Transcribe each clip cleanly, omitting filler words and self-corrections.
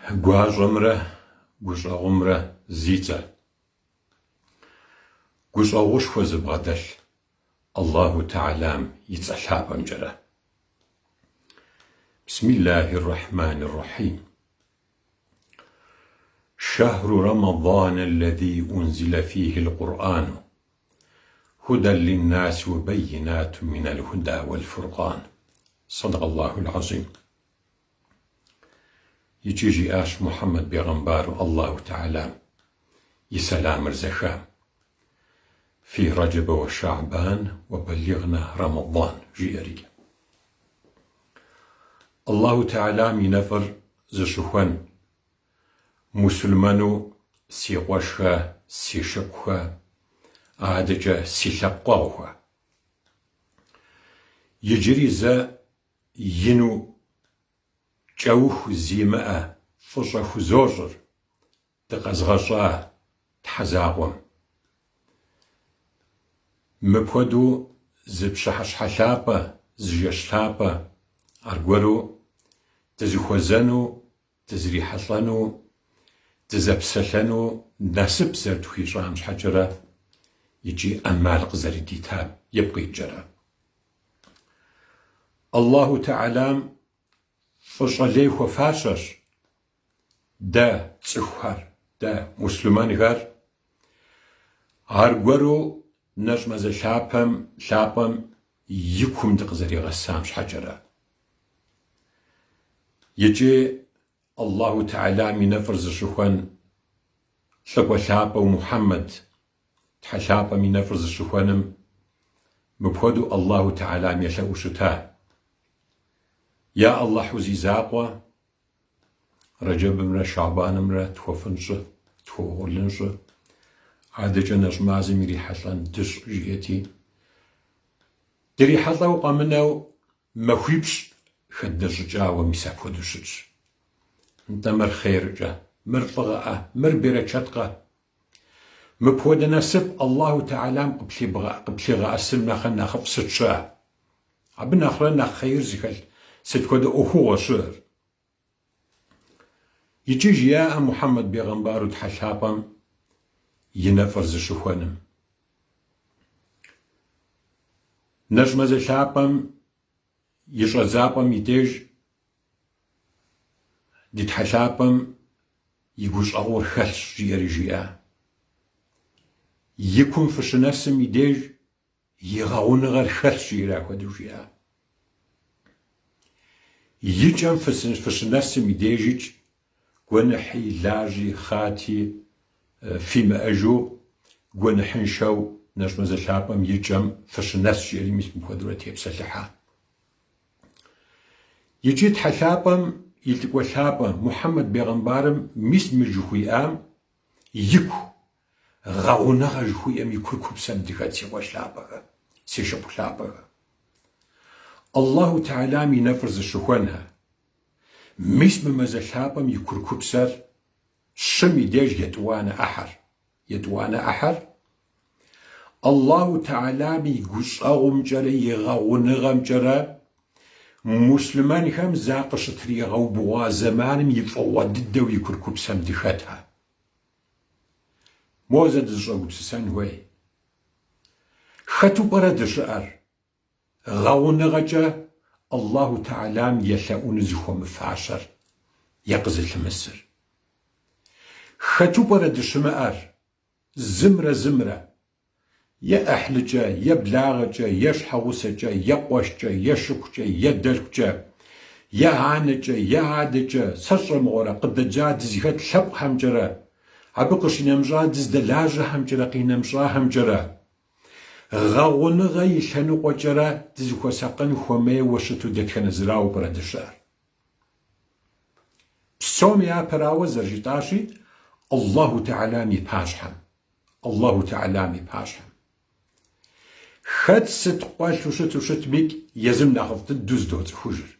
Гуащӏэмрэ гущӏэгъумрэ зи цӏэ. Гущӏэгъушхуэ зыбгъэдэлъ Аллаху Тэхьэлам и цӏэ лъапӏэмкӏэрэ. Бисмиллахи ррахьмани ррахьим. Шэхру Рэмэдан аллэзи унзилэ фихи л-Къурӏану, худэн линнаси уэ бэйинату минал худа уэл-фуркъан. Садакъаллахул азим. Икӏи жиӏащ Мухьэммэд бегъымбару Аллаху Тэхьэлам и сэламыр зэхам, Фи Рэджэбэ уэ Шэхьбан уэ бэлигъна Рэмэдан, жиӏэрикӏ. Аллаху Тэхьэлам и нэфӏыр зыщыхуэн мусульмэну си къуэшхэ, си шыпхъухэ, адэкӏэ си лъэпкъэгъухэ. Иджыри зэ ину кӏэух зимыӏэ фӏыщӏэ хузощӏыр дыкъэзгъэщӏа Тхьэ закъуэм. Мыпхуэдэу зы пщыхьэщхьэ лъапӏэ, зы жэщ лъапӏэ аргуэру дызыхуэзэну, дызрихьэлӏэну, дызэпсэлъэну насып зэрытхуищӏам щхьэкӏэрэ икӏи ӏэмал къызэрыдитам ипкъ иткӏэрэ. Аллаху Тэхьэлам фӏыщӏэ лей хуэфащэщ дэ цӏыхухэр, дэ муслъымэнхэр аргуэру нэщӏ мазэ лъапэм, лъапӏэм и кум дыкъызэригъэсам щхьэкӏэрэ. Икӏи Аллаху Тэхьэлам и нэфӏыр зыщыхуэн лӏыкӏуэ лъапӏэу Мухьэммэд Тхьэ лъапӏэм и нэфӏыр зыщыхуэным мыпхуэдэу Аллаху Тэхьэлам елъэӏуу щыта. Я Аллахьу зи закъуэ, Рэджэбымрэ Шабанымрэ тхуэфӏын щӏы, тхуэугъурлын щӏы, адэкӏэ нэщӏ мазэм ирихьэлӏэн дыщӏ, жиӏэти, дрихьэлӏэу къэмынэу махуипщӏ хэддэщӏыкӏауэ мис апхуэдэу щытщ. Нтӏэ мыр хъеркӏэ, мыр фӏыгъэӏэ, мыр берэчэткъэ? Мыпхуэдэ насып Аллаху Тэхьэлам къыплъигъэӏэсым нэхърэ нэхъыфӏ сыт щыӏэ? Абы нэхърэ нэхъ хъейр зыхэлъ сыт хуэдэ ӏуэхугъуэ щыӏэр? Икӏи жиӏаӏэ Мухьэммэд бегъымбару Тхьэ лъапӏэм и нэфӏыр зыщыхуэным. Нэщӏ мазэ лъапӏэм и щӏэдзапӏэм и деж ди Тхьэ лъапӏэм и гущӏэгъур хэлъщ, жиӏэри жиӏа. И кум фыщынэсым и деж и гъэгъуныгъэр хэлъщ, жиӏэри апхуэдэу жиӏа. И кӏэм фыщынэсым и дежикӏ гуэныхьи, лажьи, хъати фимыӏэжу гуэныхьыншэу нэщӏ мазэ лъапӏэм и кӏэм фыщынэс, жиӏэри мис мыпхуэдэурэ тепсэлъыхьа. Икӏи Тхьэ лъапӏэм и лӏыкӏуэ лъапӏэ Мухьэммэд бегъымбарым мис мы жыхуиӏам ику, гъэгъуныгъэ жыхуиӏэм и куркупсэм дыхэт си къуэш лъапӏэхэ, си шыпхъу лъапӏэхэ. Аллаху Тэхьэлам и нэфӏыр зыщыхуэнхэ. Мис мы мазэ лъапӏэм и куркупсэр щым и деж етӏуанэ ӏыхьэр. Етӏуанэ ӏыхьэр Аллаху Тэхьэлам и гущӏэгъумкӏэрэ и гъэгъуныгъэмкӏэрэ муслъымэнхэм закъыщытригъэубгъуа зэманым и фӏыгъуэ дыдэу и куркупсэм дыхэтэ. Мо зэ дызыщӏэгупсысэн хуей. Хэту пӏэрэ дыщыӏэр? Гъэгъуныгъэкӏэ Аллаху Тэхьэлам елъэӏуну зыхуэмыфащэр е къызылъымысыр. Хэту пӏэрэ дыщымыӏэр? Зымрэ зымрэ, е ӏыхьлыкӏэ, е благъэкӏэ, е щхьэгъусэкӏэ, е къуэшкӏэ, е шыпхъукӏэ, е дэлъхукӏэ, е анэкӏэ, е адэкӏэ, сэ сщӏэ мыгъуэрэ, къыдэджа дызыхэт лъэпкъхэмкӏэрэ, абы къыщинэмыщӏа дыздэлажьэхэмкӏэрэ къинэмыщӏахэмкӏэрэ. Гъэгъуныгъэ и лъэныкъуэкӏэрэ дызыхуэсакъын хуэмейуэ щыту дэтхэнэ зырауэ пӏэрэ дыщыӏэр? Псом япэрауэ зэрыжытӏащи, Аллаху Тэхьэлам и пащхьэм. Аллаху Тэхьэлам и пащхьэм. Хэт сыт къуэлъу щыту щытмикӏ, езым нэхъыфӏ дыдэу зыдоцӏыхужыр.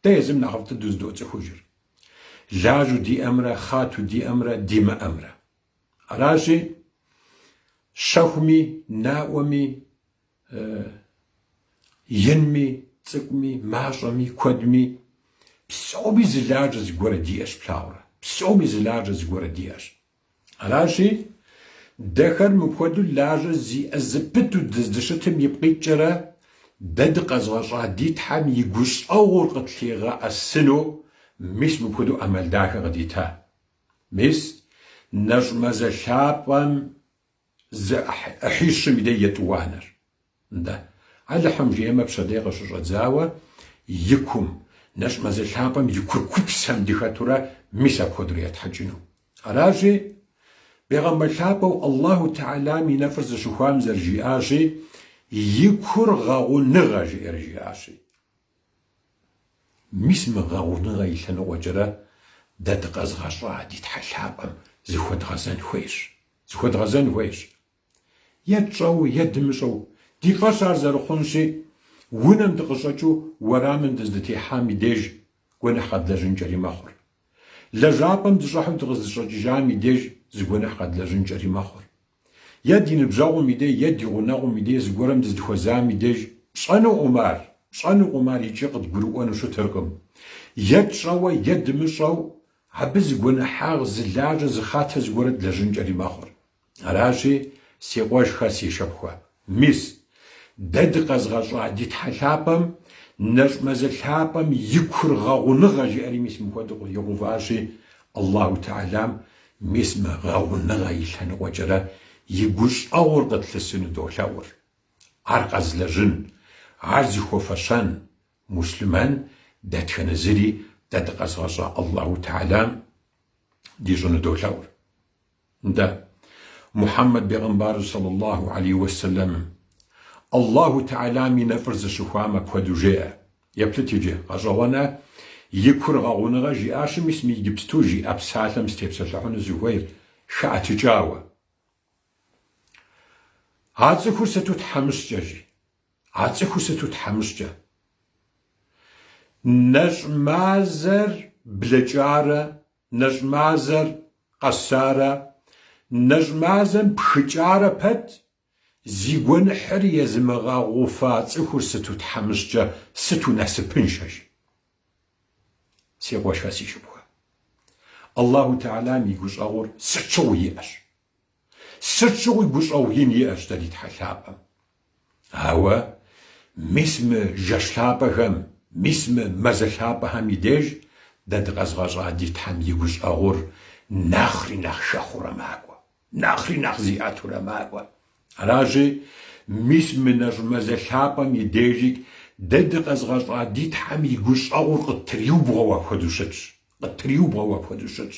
Дэ езым нэхъыфӏ дыдэу зыдоцӏыхужыр. Лажьэу диӏэмрэ, хъату диӏэмрэ, димыӏэмрэ. Аращи, щэхуми, наӏуэми, инми, цӏыкӏуми, мащӏэми, куэдми. Псоми зы лажьэ зыгуэрэ диӏэщ, плъагъурэ? Псоми зы лажьэ зыгуэрэ диӏэщ. Аращи, дэхэр мыпхуэдэу лажьэ зиӏэ зыпыту дыздыщытым ипкъ иткӏэрэ, дэ дыкъэзгъэщӏа ди Тхьэм и гущӏэгъур къытлъигъэӏэсыну мис мыпхуэдэу ӏэмал дахэ къыдита. Мис, нэщӏ мазэ лъапӏэм зы ӏыхьищым и дей етӏуанэр. Нтӏэ, Алыхьым жиӏэмэ, пщэдей къыщыщӏэдзауэ и кум, нэщӏ мазэ лъапӏэм и куркупсэм дыхэтурэ мис апхуэдэурэ етхьэкӏыну. Аращи, Бегъымбар лъапӏэу Аллаху Тэхьэлам и нэфӏыр зыщыхуам зэрыжиӏащи, и кур гъэгъуныгъэ жиӏэри жиӏащи. Мис мы гъэгъуныгъэ и лъэныкъуэкӏэрэ дэ дыкъэзгъэщӏа ди Тхьэ лъапӏэм зыхуэдгъэзэн хуейщ. Зыхуэдгъэзэн хуейщ. Е тщӏэу, е дымыщӏэу, ди фӏэщ ар зэрыхъунщи, унэм дыкъыщӏэкӏыу уэрамым дыздытехьам и деж гуэныхь къэдлэжьынкӏэри мэхъур. Лэжьапӏэм дыщӏыхьэу дыкъыздыщӏэкӏыжам и деж зы гуэныхь къэдлэжьынкӏэри мэхъур. Е ди ныбжьэгъум и дей, е ди гъунэгъум и дей зыгуэрым дыздыхуэзам и деж пщӏэнукъым ар, пщӏэнукъым ар икӏи къыдгурыӏуэну щытыркъым. Е тщӏэуэ, е дымыщӏэу абы зы гуэныхьагъ, зы лажьэ, зы хъатэ зыгуэрэ длэжьынкӏэри мэхъур. Аращи, си къуэшхэ, си шыпхъухэ, мис, дэ дыкъэзгъэщӏа ди Тхьэ лъапӏэм нэщӏ мазэ лъапӏэм и кур гъэгъуныгъэ жиӏэри мис мыхуэдэу къигъэуващи, Аллаху Тэхьэлам мис мы гъэгъуныгъэ и лъэныкъуэкӏэрэ и гущӏэгъур къытлъысыну долъэӏур. Ар къэзлэжьын, ар зыхуэфэщэн муслъымэн дэтхэнэ зыри дэ дыкъэзгъэщӏа Аллаху Тэхьэлам дищӏыну долъэӏур. Нтӏэ, Мухьэммэд бегъымбарыр сэллаллаху алейхи уэсэлэмым, Аллаху Тэхьэлам и нэфӏыр зыщыхуам апхуэдэу жеӏэ. Еплъыт иджы, гъэщӏэгъуэнэ, и кур гъэгъуныгъэ жиӏащи, мис мы иджыпсту жиӏа псалъэм сытепсэлъыхьыну зыхуейр хэӏэтыкӏауэ. А цӏыхур сыту тхьэмыщкӏэ, жи. А цӏыхур сыту тхьэмыщкӏэ. Нэщӏ мазэр блэкӏарэ Нэщӏ мазэр къэсарэ, нэщӏ мазэм пхыкӏарэ пэт, зи гуэныхьыр езымыгъэгъуфа цӏыхур сыту тхьэмыщкӏэ, сыту насыпыншэ, жи. Си къуэшхэ, си шыпхъухэ. Аллаху Тэхьэлам и гущӏэгъур сыт щыгъуи иӏэщ. Сыт щыгъуи гущӏэгъу ин иӏэщ дэ ди Тхьэ лъапӏэм. Ауэ мис мы жэщ лъапӏэхэм, мис мы мазэ лъапӏэхэм и деж дэ дыкъэзгъэщӏа ди Тхьэм и гущӏэгъур нэхъри нэхъ хэхъуурэ макӏуэ, нэхъри нэхъ зиӏэтурэ макӏуэ. Аращи, мис мы нэщӏ мазэ лъапӏэм и дежи дэ дыкъэзгъэщӏа ди Тхьэм и гущӏэгъур къыттриубгъуэу апхуэдэу щытщ, къыттриубгъуэу апхуэдэу щытщ.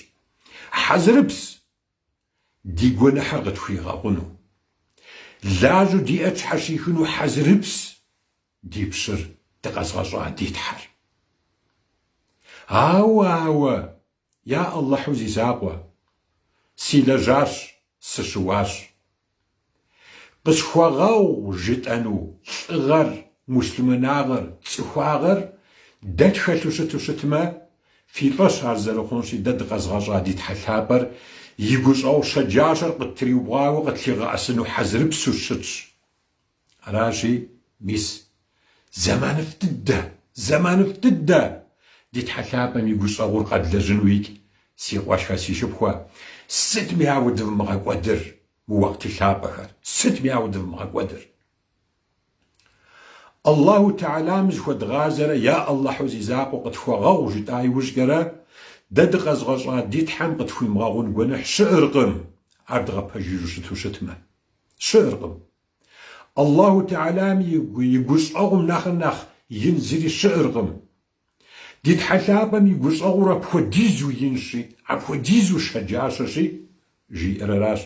Хьэзырыпс! Ди гуэныхьыр къытхуигъэгъуну. Лажьэу диӏэр тщхьэщихыну хьэзырыпс ди пщыр дыкъэзгъэщӏа ди Тхьэр. Ауэ, ауэ, я Аллахьу зи закъуэ, силэжьащ, сыщыуащ. Къысхуэгъэгъу жытӏэну лӏыгъэр, муслъымэнагъэр, цӏыхуагъэр дэ тхэлъу щыту щытмэ, фи фӏэщ ар зэрыхъунщи, дэ дыкъэзгъэщӏа ди Тхьэ лъапӏэр и гущӏэгъу щэджащэр къыттриубгъуауэ къытлъигъэӏэсыну хьэзырыпсу щытщ. Аращи, мис, зэманыфӏ дыдэ, зэманыфӏ дыдэ ди Тхьэ лъапӏэм и гущӏэгъур къэдлэжьыну икӏ, си къуэшхэ, си шыпхъухэ, сытми ауэ дывмыгъэкӏуэдыр мы уэкъты лъапӏэхэр, сытми ауэ дывмыгъэкӏуэдыр. Аллаху Тэхьэлам зыхуэдгъазэрэ, я Аллахьу зи закъуэ къытхуэгъэгъу жытӏа иужькӏэрэ, дэ дыкъэзгъэщӏа ди Тхьэм къытхуимыгъэгъун гуэныхь щыӏыркъым, ар дгъэпэжыжу щыту щытмэ. Щыӏыркъым. Аллаху Тэхьэлам и гущӏэгъум нэхърэ нэхъ ин зыри щыӏыркъым. Ди Тхьэ лъапӏэм и гущӏэгъур апхуэдизу инщи, апхуэдизу щэджащэщи, жиӏэр аращ.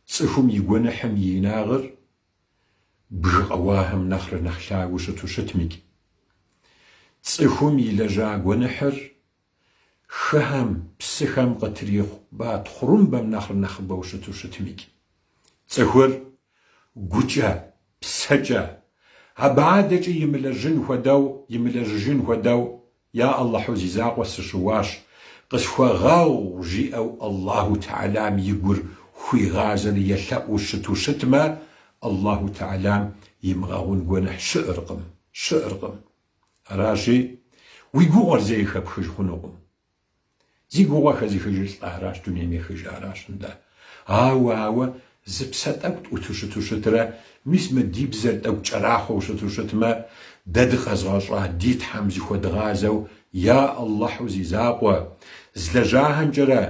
Цӏыхум и гуэныхьым и инагъыр бгы къэуахэм нэхърэ нэхъ лъагэу щыту щытмикӏ. Цӏыхум илэжьа гуэныхьыр хыхэм, псыхэм къытрихъуба тхъурымбэм нэхърэ нэхъыбэу щыту щытмикӏ. Цӏыхур гукӏэ, псэкӏэ, абы адэкӏэ имылэжьын хуэдэу, имылэжьыжын хуэдэу, Я Аллахьу зи закъуэ сыщыуащ, къысхуэгъэгъу, жиӏэу Аллаху Тэхьэлам и гур хуигъазэрэ елъэӏуу щыту щытмэ, Аллаху Тэхьэлам имыгъэгъун гуэныхь щыӏыркъым, щыӏыркъым. Аращи. Уи гугъуэр зэи хэпхыж хъунукъым. Зи гугъуэ хэзыхыжыр лӏаращ, дунейм ехыжаращ, нтӏэ. Ауэ, ауэ, зы псэ тӏэкӏу тӏуту щыту щытрэ, мис мы ди бзэр тӏэкӏу кӏэрахъуэу щыту щытмэ, дэ дыкъэзгъэщӏа ди Тхьэм зыхуэдгъазэу, Я Аллахьу зи закъуэ, злэжьахэмкӏэрэ,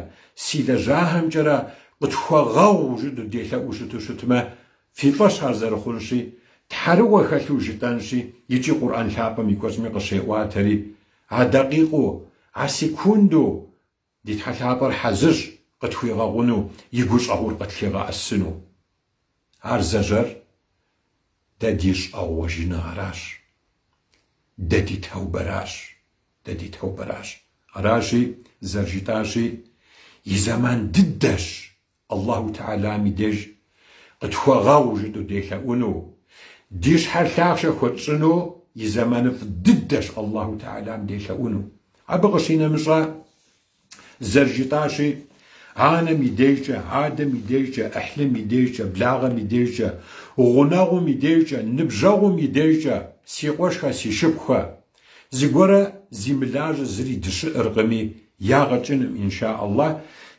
си лэжьахэмкӏэрэ къытхуэгъэгъу жытӏэу делъэӏуу щыту щытмэ, фи фӏэщ ар зэрыхъунщи, тхьэрыӏуэ хэлъу жытӏэнщи, икӏи Къурӏэн лъапӏэм и кӏуэцӏми къыщеӏуатэри, А дакъикъэу, а секунду ди Тхьэ лъапӏэр хьэзырщ къытхуигъэгъуну, и гущӏэгъур къытлъигъэӏэсыну. Ар зэжьэр дэ ди щӏэгъуэжыныгъэращ, дэ ди тэубэращ, дэ ди тэубэращ. Аращи, зэрыжытӏащи, и зэман дыдэщ Аллаху Тэхьэлам и деж къытхуэгъэгъу жытӏэу делъэӏуну, ди щхьэр лъахъшэ хуэтщӏыну и зэманыфӏ дыдэщ Аллаху Тэхьэлам делъэӏуну. Абы къыщинэмыщӏа, зэрыжытӏащи, анэм и дежкӏэ, адэм и дежкӏэ, ӏыхьлым и дежкӏэ, благъэм и дежкӏэ, гъунэгъум и дежкӏэ, ныбжьэгъум и дежкӏэ, си къуэшхэ, си шыпхъухэ, Зыгуэрэ зимылажьэ зыри дыщыӏэркъыми, ягъэ кӏыным, инша Аллах,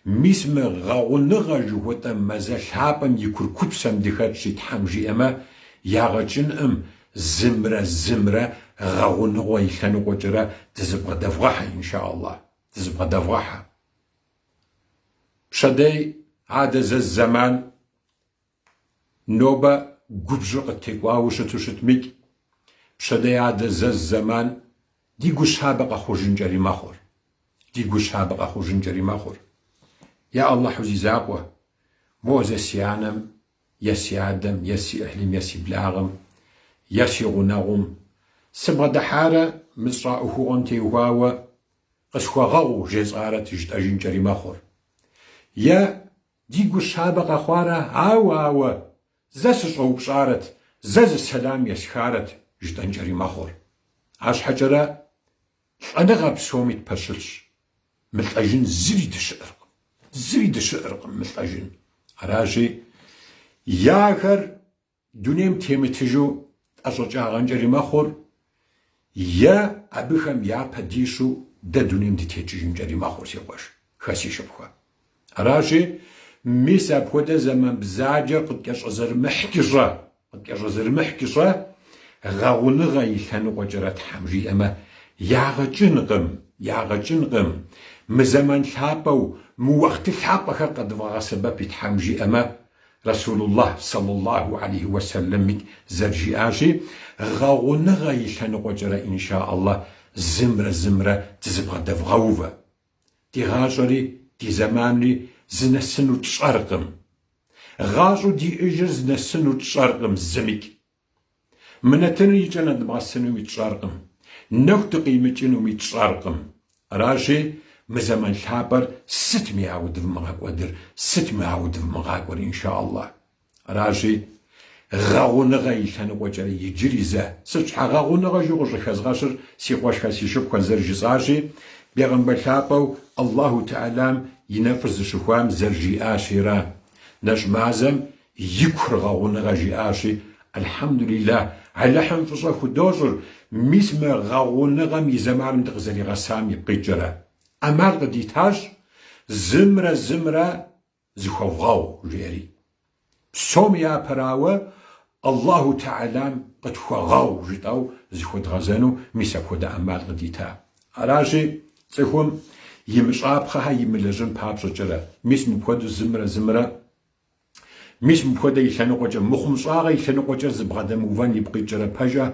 мис мы гъэгъуныгъэ жыхуэтӏэ мазэ лъапӏэм и куркупсэм дыхэтщи, Тхьэм жиӏэмэ, ягъэ кӏынӏым зымрэ зымрэ гъэгъуныгъуэ и лъэныкъуэкӏэрэ дызыбгъэдэвгъэхьэ, инша Аллах, дызыбгъэдэвгъэхьэ. Пщэдей адэ зэ зэман Нобэ губжьыр къыттекӏуауэ щыту щытмикӏ, пщэдей адэ зэ зэман ди гу щабэ къэхъужынкӏэри мэхъур. Ди гу щабэ къэхъужынкӏэри мэхъур. Я Аллахьу зи закъуэ, мо зэ си анэм, е си адэм, е си ӏыхьлым, е си благъэм, е си гъунэгъум сыбгъэдыхьарэ мы сщӏа ӏуэхугъуэм теухуауэ къысхуэгъэгъу жесӏарэт жытӏэжынкӏэри мэхъур. Е Ди гу щабэ къэхъуарэ, ауэ, ауэ, зэ сыщӏэупщӏарэт, зэ зы сэлам есхарэт, жытӏэнкӏэри мэхъур. Арщхьэкӏэрэ лӏэныгъэ псоми тпэщылъщ. Мылӏэжын зыри дыщыӏэркъым, зыри дыщыӏэркъым мылӏэжын. Аращи, е ахэр Дунейм темытыжу тӏэщӏэкӏагъэнкӏэри мэхъур, е абыхэм япэ дищу дэ дунейм дытекӏыжынкӏэри мэхъур, си къуэшхэ, си шыпхъухэ. Аращи, мис апхуэдэ зэман бзаджэр къыткӏэщӏэзэрымыхькӏыщӏэ, къыткӏэщӏэзэрымыхькӏыщӏэ, гъэгъуныгъэ и лъэныкъуэкӏэрэ Тхьэм жиӏэмэ, ягъэ кӏынкъым, ягъэ кӏынкъым. Мы зэман лъапӏэу, мы уэхъты лъапӏэхэр къэдвгъэгъэсэбэпи Тхьэм жиӏэмэ, Расулуллах сэллаллаху алейхи уэсэллэмикӏ зэрыжиӏащи, гъэгъуныгъэ и лъэныкъуэкӏэрэ, инша Аллах, зымрэ зымрэ дызыбгъэдэвгъэувэ. Ди гъащӏэри, ди зэманри зынэсыну тщӏэркъым. Гъащӏэу диӏэжыр зынэсыну тщӏэркъым зымикӏ. Мы нэтыныр и кӏэ нэдмыгъэсынуми тщӏэркъым, нэху дыкъимыкӏынуми тщӏэркъым. Аращи, мы зэман лъапӏэр сытми ауэ дывмыгъэкӏуэдыр, сытми ауэ дывмыгъакӏуэр, инша Аллах. Аращи, гъэгъуныгъэ и лъэныкъуэкӏэрэ иджыри зэ, сыт щхьэ гъэгъуныгъэ жу къыщӏыхэзгъэщыр си къуэшхэ, си шыпхъухэ зэрыжысӏащи, Бегъымбар лъапӏэу Аллаху Тэӏалам и нэфӏыр зыщыхуам зэрыжиӏащира, нэщӏ мазэм и кур гъэгъуныгъэ жиӏащи, Альхьэмдулиллах, Алыхьым фӏыщӏэ худощӏыр, мис мы гъэгъуныгъэм и зэманым дыкъызэригъэсам ипкъ иткӏэрэ. ӏэмал къыдитащ, зымрэ зымрэ зыхуэвгъэгъу, жиӏэри. Псом япэрауэ, Аллаху Тэӏалам къытхуэгъэгъу жытӏэу зыхуэдгъэзэну мис апхуэдэ ӏэмал къыдита. Аращи, цӏыхум имыщӏапхъэхэр имылэжьын папщӏэкӏэрэ, мис мыпхуэдэу зымрэ зымрэ Мис мыпхуэдэ и лъэныкъуэкӏэ, мыхъумыщӏагъэ и лъэныкъуэкӏэ зыбгъэдэмыувэн ипкъ иткӏэрэ пэжа,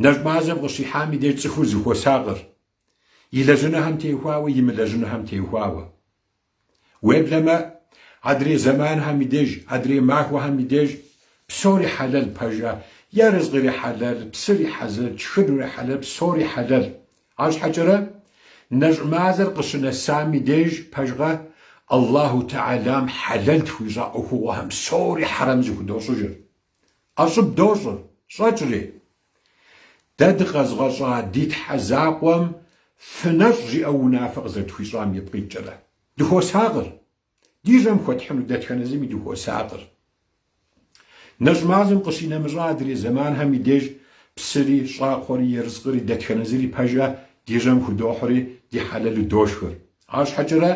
нэщӏ мазэм къыщихьам и деж цӏыхур зыхуосакъыр, илэжьынухэм теухуауэ, имылэжьынухэм теухуауэ. Уеблэмэ, адрей зэманхэм и деж, адрей махуэхэм и деж псори хьэлэл пэжа, ерыскъыри хьэлэл, псыри хьэзыр, тшхынури хьэлэл, псори хьэлэл. Арщхьэкӏэрэ, нэщӏ мазэр къыщынэсам и деж, пэжкъэ, Аллаху Тэӏалам хьэлэл тхуищӏа ӏуэхугъуэхэм псори хьэрэм зыхудощӏыжыр. ӏэщӏыб дощӏыр, щӏэкӏри. Дэ дыкъэзгъэщӏа ди Тхьэ закъуэм фынэщӏ жиӏэу унафэ къызэрытхуищӏам ипкъ иткӏэрэ. Дыхуосакъыр. Ди жьэм хуэтхьыну дэтхэнэ зыми дыхуосакъыр. Нэщӏ мазэм къыщинэмыщӏа адрей зэманхэм и деж псыри, щӏакхъуэри, ерыскъыри, дэтхэнэ зыри пэжа. ди жьэм худохьри, ди хьэлэлу дошхыр. Арщхьэкӏэрэ,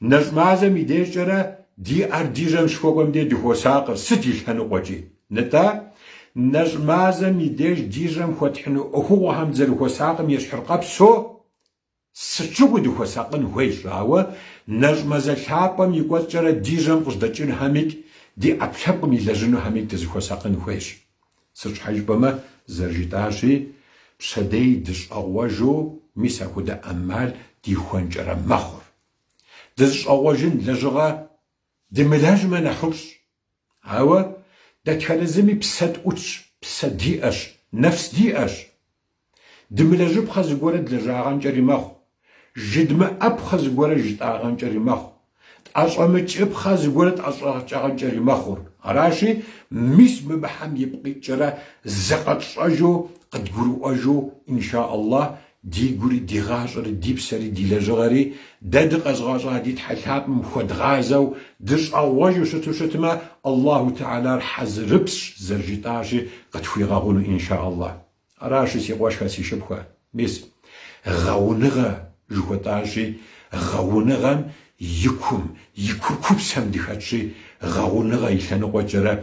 нэщӏ мазэм и дежкӏэрэ ди ӏэр ди жьэм щыхуэкӏуэм деж дыхуосакъыр, сыт и лъэныкъуэкӏи. Нтӏэ, нэщӏ мазэм и деж ди жьэм хуэтхьыну ӏуэхугъуэхэм дызэрыхуэсакъым ещхьыркъэпсу, Сыт щыгъуи дыхуэсакъын хуейщ, ауэ нэщӏ мазэ лъапӏэм и кӏуэцӏкӏэрэ ди жьэм къыжьэдэкӏынухэмикӏ, ди ӏэпкълъэпкъым илэжьынухэмикӏ дызыхуэсакъын хуейщ. Сыт щхьэ жыпӏэмэ, зэрыжытӏащи, пщэдей дыщӏэгъуэжу мис апхуэдэ ӏэмал дихуэнкӏэрэ мэхъур. Дызыщӏэгъуэжын лэжьыгъэ дымылэжьмэ нэхъыфӏщ. Ауэ дэтхэнэ зыми псэ тӏутщ, псэ диӏэщ, нэфс диӏэщ. Дымылэжьыпхъэ зыгуэрэ длэжьагъэнкӏэри мэхъу, жыдмыӏэпхъэ зыгуэрэ жытӏагъэнкӏэри мэхъу, тӏэщӏэмыкӏыпхъэ зыгуэрэ тӏэщӏэкӏагъэнкӏэри мэхъур. Аращи, мис мыбыхэм ипкъ иткӏэрэ зыкъэтщӏэжу, къыдгурыӏуэжу, инша Аллах, Ди гури, ди гъащӏэри, ди псэри, ди лэжьыгъэри дэ дыкъэзыгъэщӏа ди Тхьэ лъапӏэм хуэдгъазэу, дыщӏэгъуэжу щыту щытмэ, Аллаху Тэхьэлар хьэзырыпсщ, зэрыжытӏащи, къытхуигъэгъуну инша Аллах. Аращи, си къуэшхэ, си шыпхъухэ, мис, гъэгъуныгъэ жыхуэтӏащи, гъэгъуныгъэм и кум, и куркупсэм дыхэтщи, гъэгъуныгъэ и лъэныкъуэкӏэрэ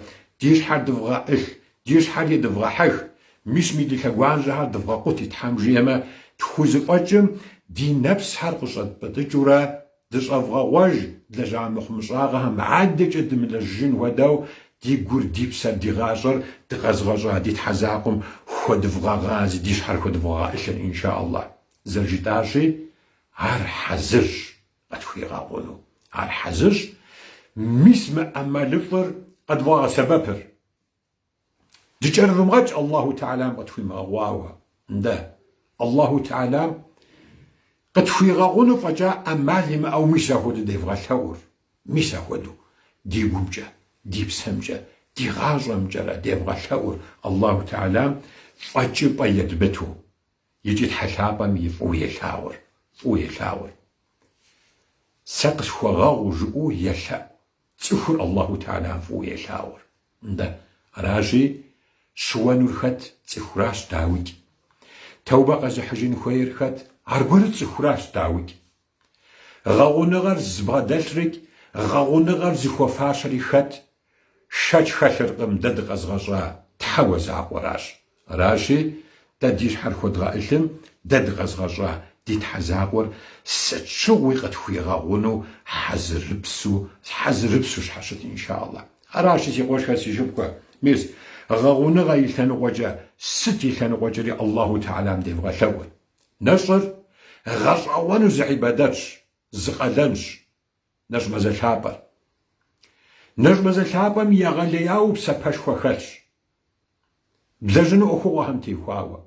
ди щхьэр дывгъэӏылъ, Ди щхьэр едывгъэхьэх, мис мы ди лъэгуажьэхэр дывгъэкъути, Тхьэм жиӏэмэ, тхузэфӏэкӏым ди нэпсхэр къыщӏэтпӏытӏыкӏыурэ дыщӏэвгъэгъуэж, длэжьа мыхъумыщӏагъэхэм адэкӏэ дымылэжьыжын хуэдэу, ди гур, ди псэр, ди гъащӏэр дыкъэзыгъэщӏа ди Тхьэ закъуэм хуэдывгъэгъази, ди щхьэр хуэдывгъэгъэӏылъыр, инша Аллах. Зэрыжытӏащи, ар хьэзырщ къытхуигъэгъуну. Ар хьэзырщ, мис мы ӏэмалыфӏыр къэдвгъэгъэсэбэпыр. Дыкӏэрывмыгъэкӏ Аллаху Тэхьэлам къытхуимыгъэгъуауэ. Ндэ, Аллаху Тэхьэлам къытхуигъэгъуну фӏэкӏа ӏэмал имыӏэу мис ахуэдэу девгъэлъэӏур, мис ахуэдэу ди гумкӏэ, ди псэмкӏэ, ди гъащӏэмкӏэрэ девгъэлъэӏур Аллаху Тэхьэлам фӏэкӏыпӏэ едмыту икӏи Тхьэ лъапӏэм и фӏыуэ елъагъур, фӏыуэ елъагъур. Сэ къысхуэгъэгъу жыӏэу елъэӏу Цӏыхур Аллаху Тэхьэлам фӏыуэ елъагъур. Нтӏэ, аращи, щыуэнур хэт? Цӏыхуращ, дауикӏ. Тэубэ къэзыхьыжын хуейр хэт? Аргуэру цӏыхуращ, дауикӏ. Гъэгъуныгъэр зыбгъэдэлърикӏ, гъэгъуныгъэр зыхуэфащэри хэт? Шэч хэлъыркъым, дэ дыкъэзыгъэщӏа Тхьэуэ закъуэращ. Аращи, дэ ди щхьэр хуэдгъэӏылъым, дэ дыкъэзыгъэщӏа ди Тхьэ закъуэр сыт щыгъуи къытхуигъэгъуну хьэзырыпсу, хьэзырыпсу щхьэщыт, инша Аллах. Аращи, си къуэшхэр, си шыпхъухэ, мис, гъэгъуныгъэ и лъэныкъуэкӏэ, сыт и лъэныкъуэкӏэри Аллаху Тэхьэлам девгъэлъэӏур. Нэщӏыр гъэщӏэгъуэну зы ӏибадэтщ, зы къалэнщ. Нэщӏ мазэ лъапӏэр. Нэщӏ мазэ лъапӏэм егъэлеяуэ псапэшхуэ хэлъщ. Блэжьыну ӏуэхугъуэхэм техуауэ,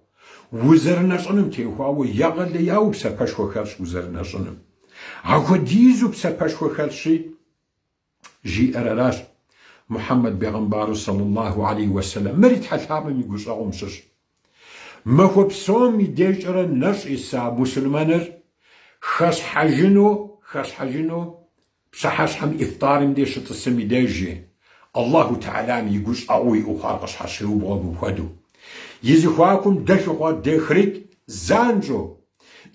узэрынэщӏыным теухуауэ егъэлеяуэ псапэшхуэ хэлъщ узэрынэщӏыным. Ахуэдизу псапэшхуэ хэлъщи, жиӏэр аращ Мухьэммэд бегъымбару саллаллаху алейхи уэсэлэм, мыри Тхьэ лъапӏэм и гущӏэгъум щыщ. Махуэ псом и дежкӏэрэ нэщӏ иса мусульмэныр хэщхьэжыну, хэщхьэжыну Пщыхьэщхьэм ифтарым деж щытӏысым и дежи, Аллаху Тэхьэлам и гущӏэгъуу иӏэу хъуар къыщхьэщеубгъуэ мыпхуэдэу. И зэхуакум дэлъу хъуар дехрикӏ занщӏэу.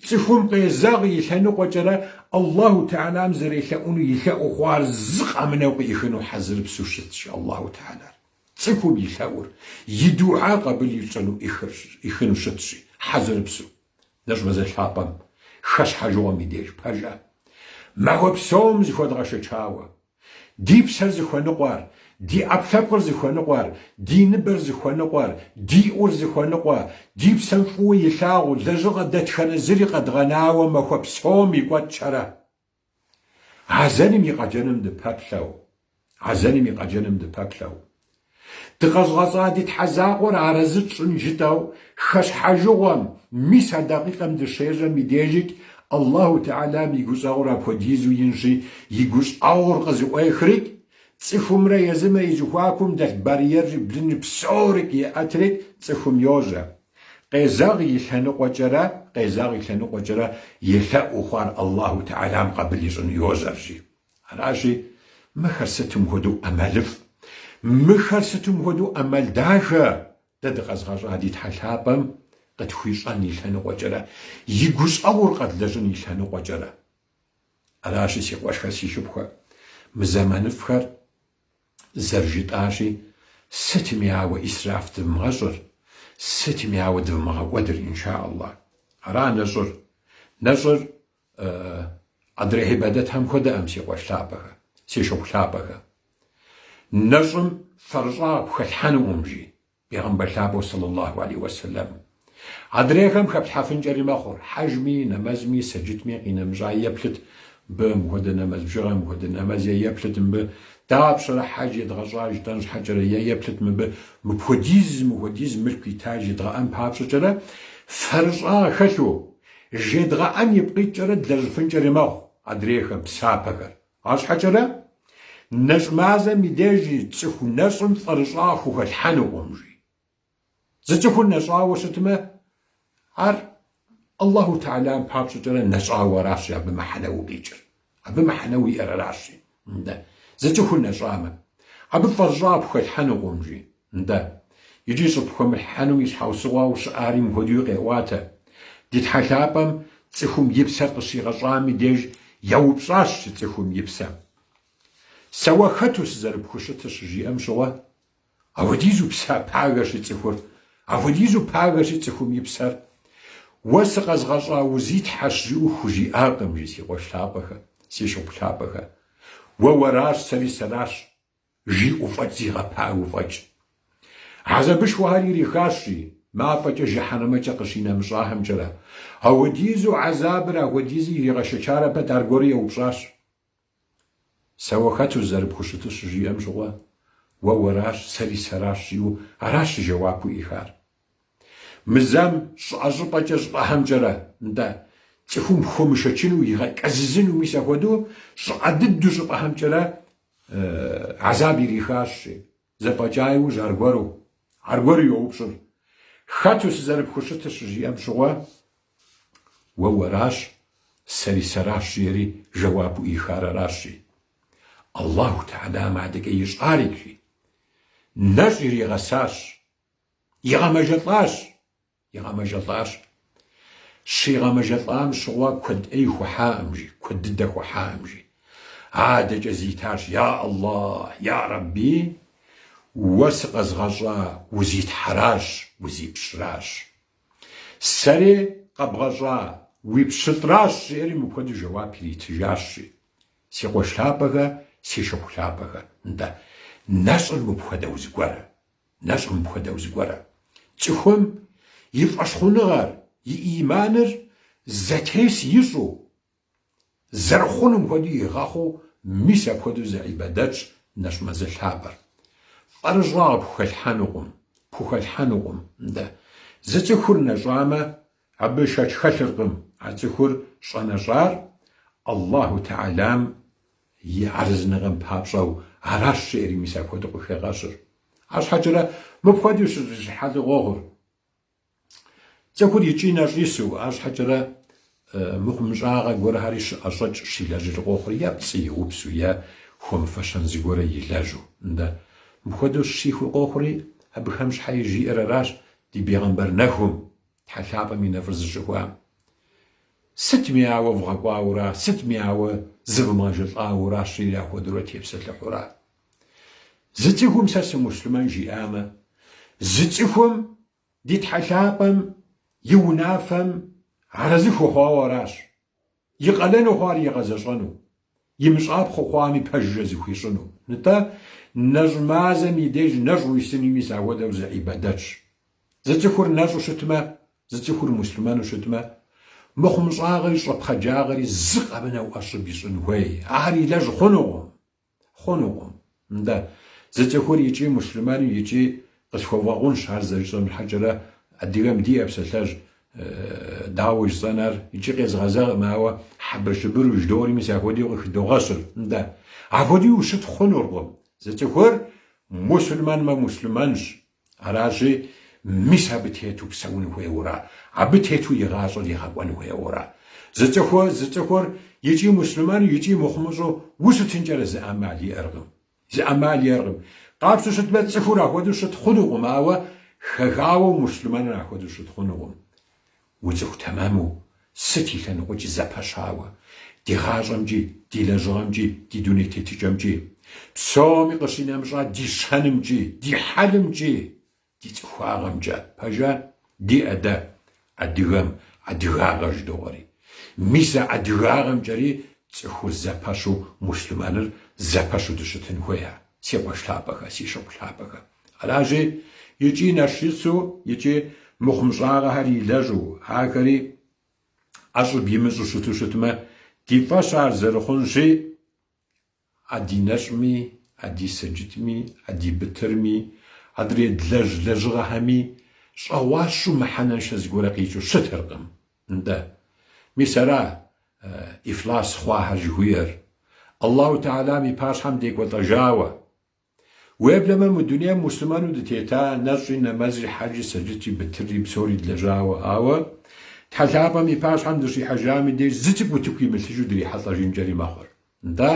Цӏыхум къезэгъ и лъэныкъуэкӏэрэ Аллаху Тэхьэлам зэрелъэӏуну и лъэӏуу хъуар зы къэмынэу къыӏихыну хьэзырыпсу щытщ Аллаху Тэхьэлар. Цӏыхум и лъэӏур, и дуӏа къабыл ищӏыну ӏихыну щытщи, хьэзырыпсу. Нэщӏ мазэ лъапӏэм хэщхьэжыгъуэм и деж пэжа. Махуэ псом зыхуэдгъэшэчауэ, ди псэр зыхуэныкъуэр, ди ӏэпкълъэпкъыр зыхуэныкъуэр, ди ныбэр зыхуэныкъуэр, ди ӏур зыхуэныкъуэ, ди псэм фӏыуэ илъагъу лэжьыгъэ дэтхэнэ зыри къэдгъэнауэ махуэ псом и кӏуэцӏкӏэрэ. Азэным и къэджэным дыпэплъэу, азэным и къэджэным дыпэплъэу. Дыкъэзыгъэщӏа ди Тхьэ закъуэр арэзы тщӏын жытӏэу, хэщхьэжыгъуэм, мис а дакъикъэм дыщежьэм и дежикӏ, Аллаху Тэхьэлам и гущӏэгъур апхуэдизу инщи, и гущӏэгъур къызыӏуехрикӏ, цӏыхумрэ езымрэ и зэхуакум дэлъ барьерри блынри псорикӏ еӏэтрикӏ, цӏыхум йожьэ. Къезэгъ и лъэныкъуэкӏэрэ, къезэгъ и лъэныкъуэкӏэрэ и лъэӏуу хъуар Аллаху Тэхьэлам къабыл ищӏыну йожьэр, жи. Аращи, мыхэр сытым хуэдэу ӏэмалыфӏ, мыхэр сытым хуэдэу ӏэмал дахэ дэ дыкъэзыгъэщӏа ди Тхьэ лъапӏэм. къытхуищӏэн и лъэныкъуэкӏэрэ, и гущӏэгъур къэдлэжьын и лъэныкъуэкӏэрэ. Аращи, си къуэшхэ, си шыпхъухэ, мы зэманыфӏхэр зэрыжытӏащи, сытми ауэ исраф дывмыгъэщӏыр, сытми ауэ дывмыгъэкӏуэдыр, инша Аллах. Ара нэщӏыр? Нэщӏыр адрей гьибадэтхэм хуэдэкъым, си къуэш лъапӏэхэ, си шыпхъу лъапӏэхэ. Нэщӏым фэрыщӏагъ пхэлъхьэнукъым, жи Бегъымбар лъапӏэу сэллаллаху алейхи уэсэлэм. Адрейхэм хэплъхьэфынкӏэри мэхъур, хьэжми, нэмэзми, сэджытми къинэмыщӏа еплъыт мыбы мыхуэдэ нэмэз бжыгъэ, мыхуэдэ нэмэз е еплъыт мыбы дапщэрэ хьэж едгъэщӏа жытӏэн щхьэкӏэрэ е еплъыт мыбы мыпхуэдиз, мыхуэдиз мылъку ита жедгъэӏэн папщӏэкӏэрэ фэрыщӏагъ хэлъу, жедгъэӏэн ипкъ иткӏэрэ длэжьыфынкӏэри мэхъу адрейхэм псапэхэр. Арщхьэкӏэрэ, нэщӏ мазэм и деж цӏыху нэщӏым фэрыщӏагъ хухэлъхьэнукъым, жи. Зы цӏыхур нэщӏауэ щытмэ, ар Аллаху Тэхьэлам папщӏэкӏэрэ нэщӏауэ аращ абы мыхьэнэу къикӏыр. Абы мыхьэнэу иӏэр аращ. Нтӏэ, зы цӏыхур нэщӏамэ, абы фэрыщӏагъ пхухэлъхьэнукъым, жи. Нтӏэ, икӏи щӏыпхуэмылъхьэнум и щхьэусыгъуэу щыӏари мыхуэдэуи къеӏуатэ. Ди Тхьэ лъапӏэм цӏыхум и псэр къыщигъэщӏам и деж еупщӏащ цӏыхум и псэм. Сэ уэ хэту сызэрыпхущытыр щыжиӏэм щыгъуэ, апхуэдизу псэ пагэщи цӏыхур, апхуэдизу пагэщи цӏыхум и псэр, уэ сыкъэзгъэщӏа узитхьэщ жиӏэу хужиӏакъым, жи си къуэш лъапӏэхэ, си шыпхъу лъапӏэхэ. Уэ уэращ, сэри сэращ. Жиӏэу фӏэкӏ зигъэпагэу фӏэкӏ. Хьэзабышхуэхэр ирихащ, жи, мафӏэкӏэ жыхьэнэмэкӏэ къыщинэмыщӏахэмкӏэрэ. Апхуэдизу хьэзабыр апхуэдизу иригъэшэчарэ пэт аргуэру еупщӏащ. Сэ уэ хэту сызэрыпхущытыр щыжиӏэм щыгъуэ, уэ уэращ, сэри сэращ жиӏэу аращ жэуапу ӏихар. Мы зэм щӏыӏэ щӏыпӏэкӏэ щӏыпӏэхэмкӏэрэ, нтӏэ, цӏыхум хуэмышэчыну игъэкӏэзызыну мис апхуэдэу щӏыӏэ дыдэу щӏыпӏэхэмкӏэрэ Гӏэзаб ирихащ, жи. Зэфӏэкӏа иужь аргуэру, аргуэру йоупщӏыр. Хэту сызэрыпхущытыр щыжиӏэм щыгъуэ, уэ уэращ, сэри сэращ, жиӏэри жэуапу ӏихар аращ, жи. Аллаху Тэхьэлам адэкӏэ ищӏари, жи. Нэщӏ иригъэсащ, игъэмэжэлӏащ. Игъэмэжэлӏащ. Щигъэмэжэлӏам щыгъуэ куэд ӏей хуэхьакъым, жи, куэд дыдэ хуэхьакъым, жи. Адэкӏэ зитащ, Я Аллах, я Рэбби, уэ сыкъэзгъэщӏа узитхьэращ, узипщращ. Сэри къэбгъэщӏа уи пщылӏращ, жиӏэри мыпхуэдэу жэуап иритыжащ, жи. Си къуэш лъапӏэхэ, си шыпхъу лъапӏэхэ, нтӏэ, нэщӏыр мыпхуэдэу зыгуэр. Нэщӏыр мыпхуэдэу зыгуэрэ. Цӏыхум и фӏэщхъуныгъэр, и ӏиманыр зэтес ищӏу, зэрыхъунум хуэдэу игъэхъуу, мис апхуэдэу зы ӏибадэтщ нэщӏ мазэ лъапӏэр. Фэрыщӏагъ пхухэлъхьэнукъым, пхухэлъхьэнукъым. Нтӏэ, зы цӏыхур нэщӏамэ, абы шэч хэлъыркъым а цӏыхур щӏэнэщӏар Аллаху Тэхьэлам и арэзыныгъэм папщӏэу аращ жеӏэри мис апхуэдэу къыхегъэщыр. Арщхьэкӏэрэ мыпхуэдэу щыщыхьэлы къохъур. Цӏыхур икӏи нэщӏ ису, арщхьэкӏэрэ мыхъумыщӏагъэ гуэрхэри щыӏэщӏэкӏ щилэжьыр къохъур е пцӏы иупсу, е хуэмыфэщэн зыгуэрэ илэжьу. Нтӏэ, мыпхуэдэу щихур къохъури, абыхэм щхьэи жиӏэр аращ ди бегъымбар нэхум, Тхьэ лъапӏэм и нэфӏыр зыщыхуам. Сытми ауэ вгъэкӏуауэра, сытми ауэ зывмыгъэжэлӏауэра жиӏэри апхуэдэурэ тепсэлъыхьура. Зы цӏыхум сэ сымуслъымэн жиӏамэ, зы цӏыхум ди Тхьэ лъапӏэм и унафэм арэзы хуэхъуауэ аращ. И къалэну хъуар игъэзэщӏэну, имыщӏапхъэу хъуами пэжыжьэ зыхуищӏыну. Нтӏэ, нэщӏ мазэм и деж нэщӏ уисыни мис апхуэдэу зы ӏибадэтщ. Зы цӏыхур нэщӏу щытмэ, зы цӏыхур муслъымэну щытмэ, мыхъумыщӏагъэри щӏэпхъаджагъэри зы къэмынэу ӏэщӏыб ищӏын хуей. Ар илэжь хъунукъым. Хъунукъым. Нтӏэ, зы цӏыхур икӏи муслъымэну икӏи къысхуэвгъэгъунщ ар зэрыжысӏэм щхьэкӏэрэ адыгэм диӏэ псалъэжь дауэ жысӏэн ар икӏи къезгъэзэгъым, ауэ хьэбыршыбыру жыдоӏэри мис апхуэдэу къыхыдогъэщыр. Нтӏэ, апхуэдэу ущыт хъунуркъым. Зы цӏыхур муслъымэнмэ муслъымэнщ. Аращи, мис абы тету псэун хуейуэра, абы тету и гъащӏэр игъэкӏуэн хуейуэра. Зы цӏыхур, зы цӏыхур икӏи муслъымэну, икӏи мыхъумыщӏэу ущытынкӏэрэ зы ӏэмал иӏэркъым. Зы ӏэмал иӏэркъым. Къапщтэу щытмэ, цӏыхур апхуэдэу щыт хъунукъым, ауэ хэхауэ муслъымэныр апхуэдэу щыт хъунукъым. Уцӏыху тэмэму, сыт и лъэныкъуэкӏи зэпэщауэ, ди гъащӏэмкӏи, ди лэжьыгъэмкӏи, ди дуней тетыкӏэмкӏи, псоми къыщинэмыщӏа ди щэнымкӏи, ди хьэлымкӏи, ди цӏыхуагъэмкӏэ. Пэжа? Диӏэ дэ адыгэм адыгагъэ жыдоӏэри. Мис а адыгагъэмкӏэри цӏыхур зэпэщу, муслъымэныр зэпэщу дыщытын хуея, си къуэш лъапӏэхэ, си шыпхъу лъапӏэхэ. Аращи, икӏи нэщӏ ису, икӏи мыхъумыщӏагъэхэр илэжьу, ахэри ӏэщӏыб имыщӏу щыту щытмэ, ди фӏэщ ар зэрыхъунщи, а ди нэщӏми, а ди сэджытми, а ди бытырми, адрей длэжь лэжьыгъэхэми щӏэгъуащэу мыхьэнэншэ зыгуэрэ къикӏыу щытыркъым. Нтӏэ, мис ара ифлас хъуахэр жыхуиӏэр. Аллаху Тэхьэлам и пащхьэм декӏуэлӏэжауэ. Уеблэмэ мы дунейм муслъымэну дытета, нэщӏи, нэмэзри, хьэджи, сэджытри, бытырри, псори длэжьауэ, ауэ Тхьэ лъапӏэм и пащхьэм дыщихьэжам и деж зы цӏыкӏу утыку имылъыжу дрихьэлӏэжынкӏэри мэхъур. Нтӏэ,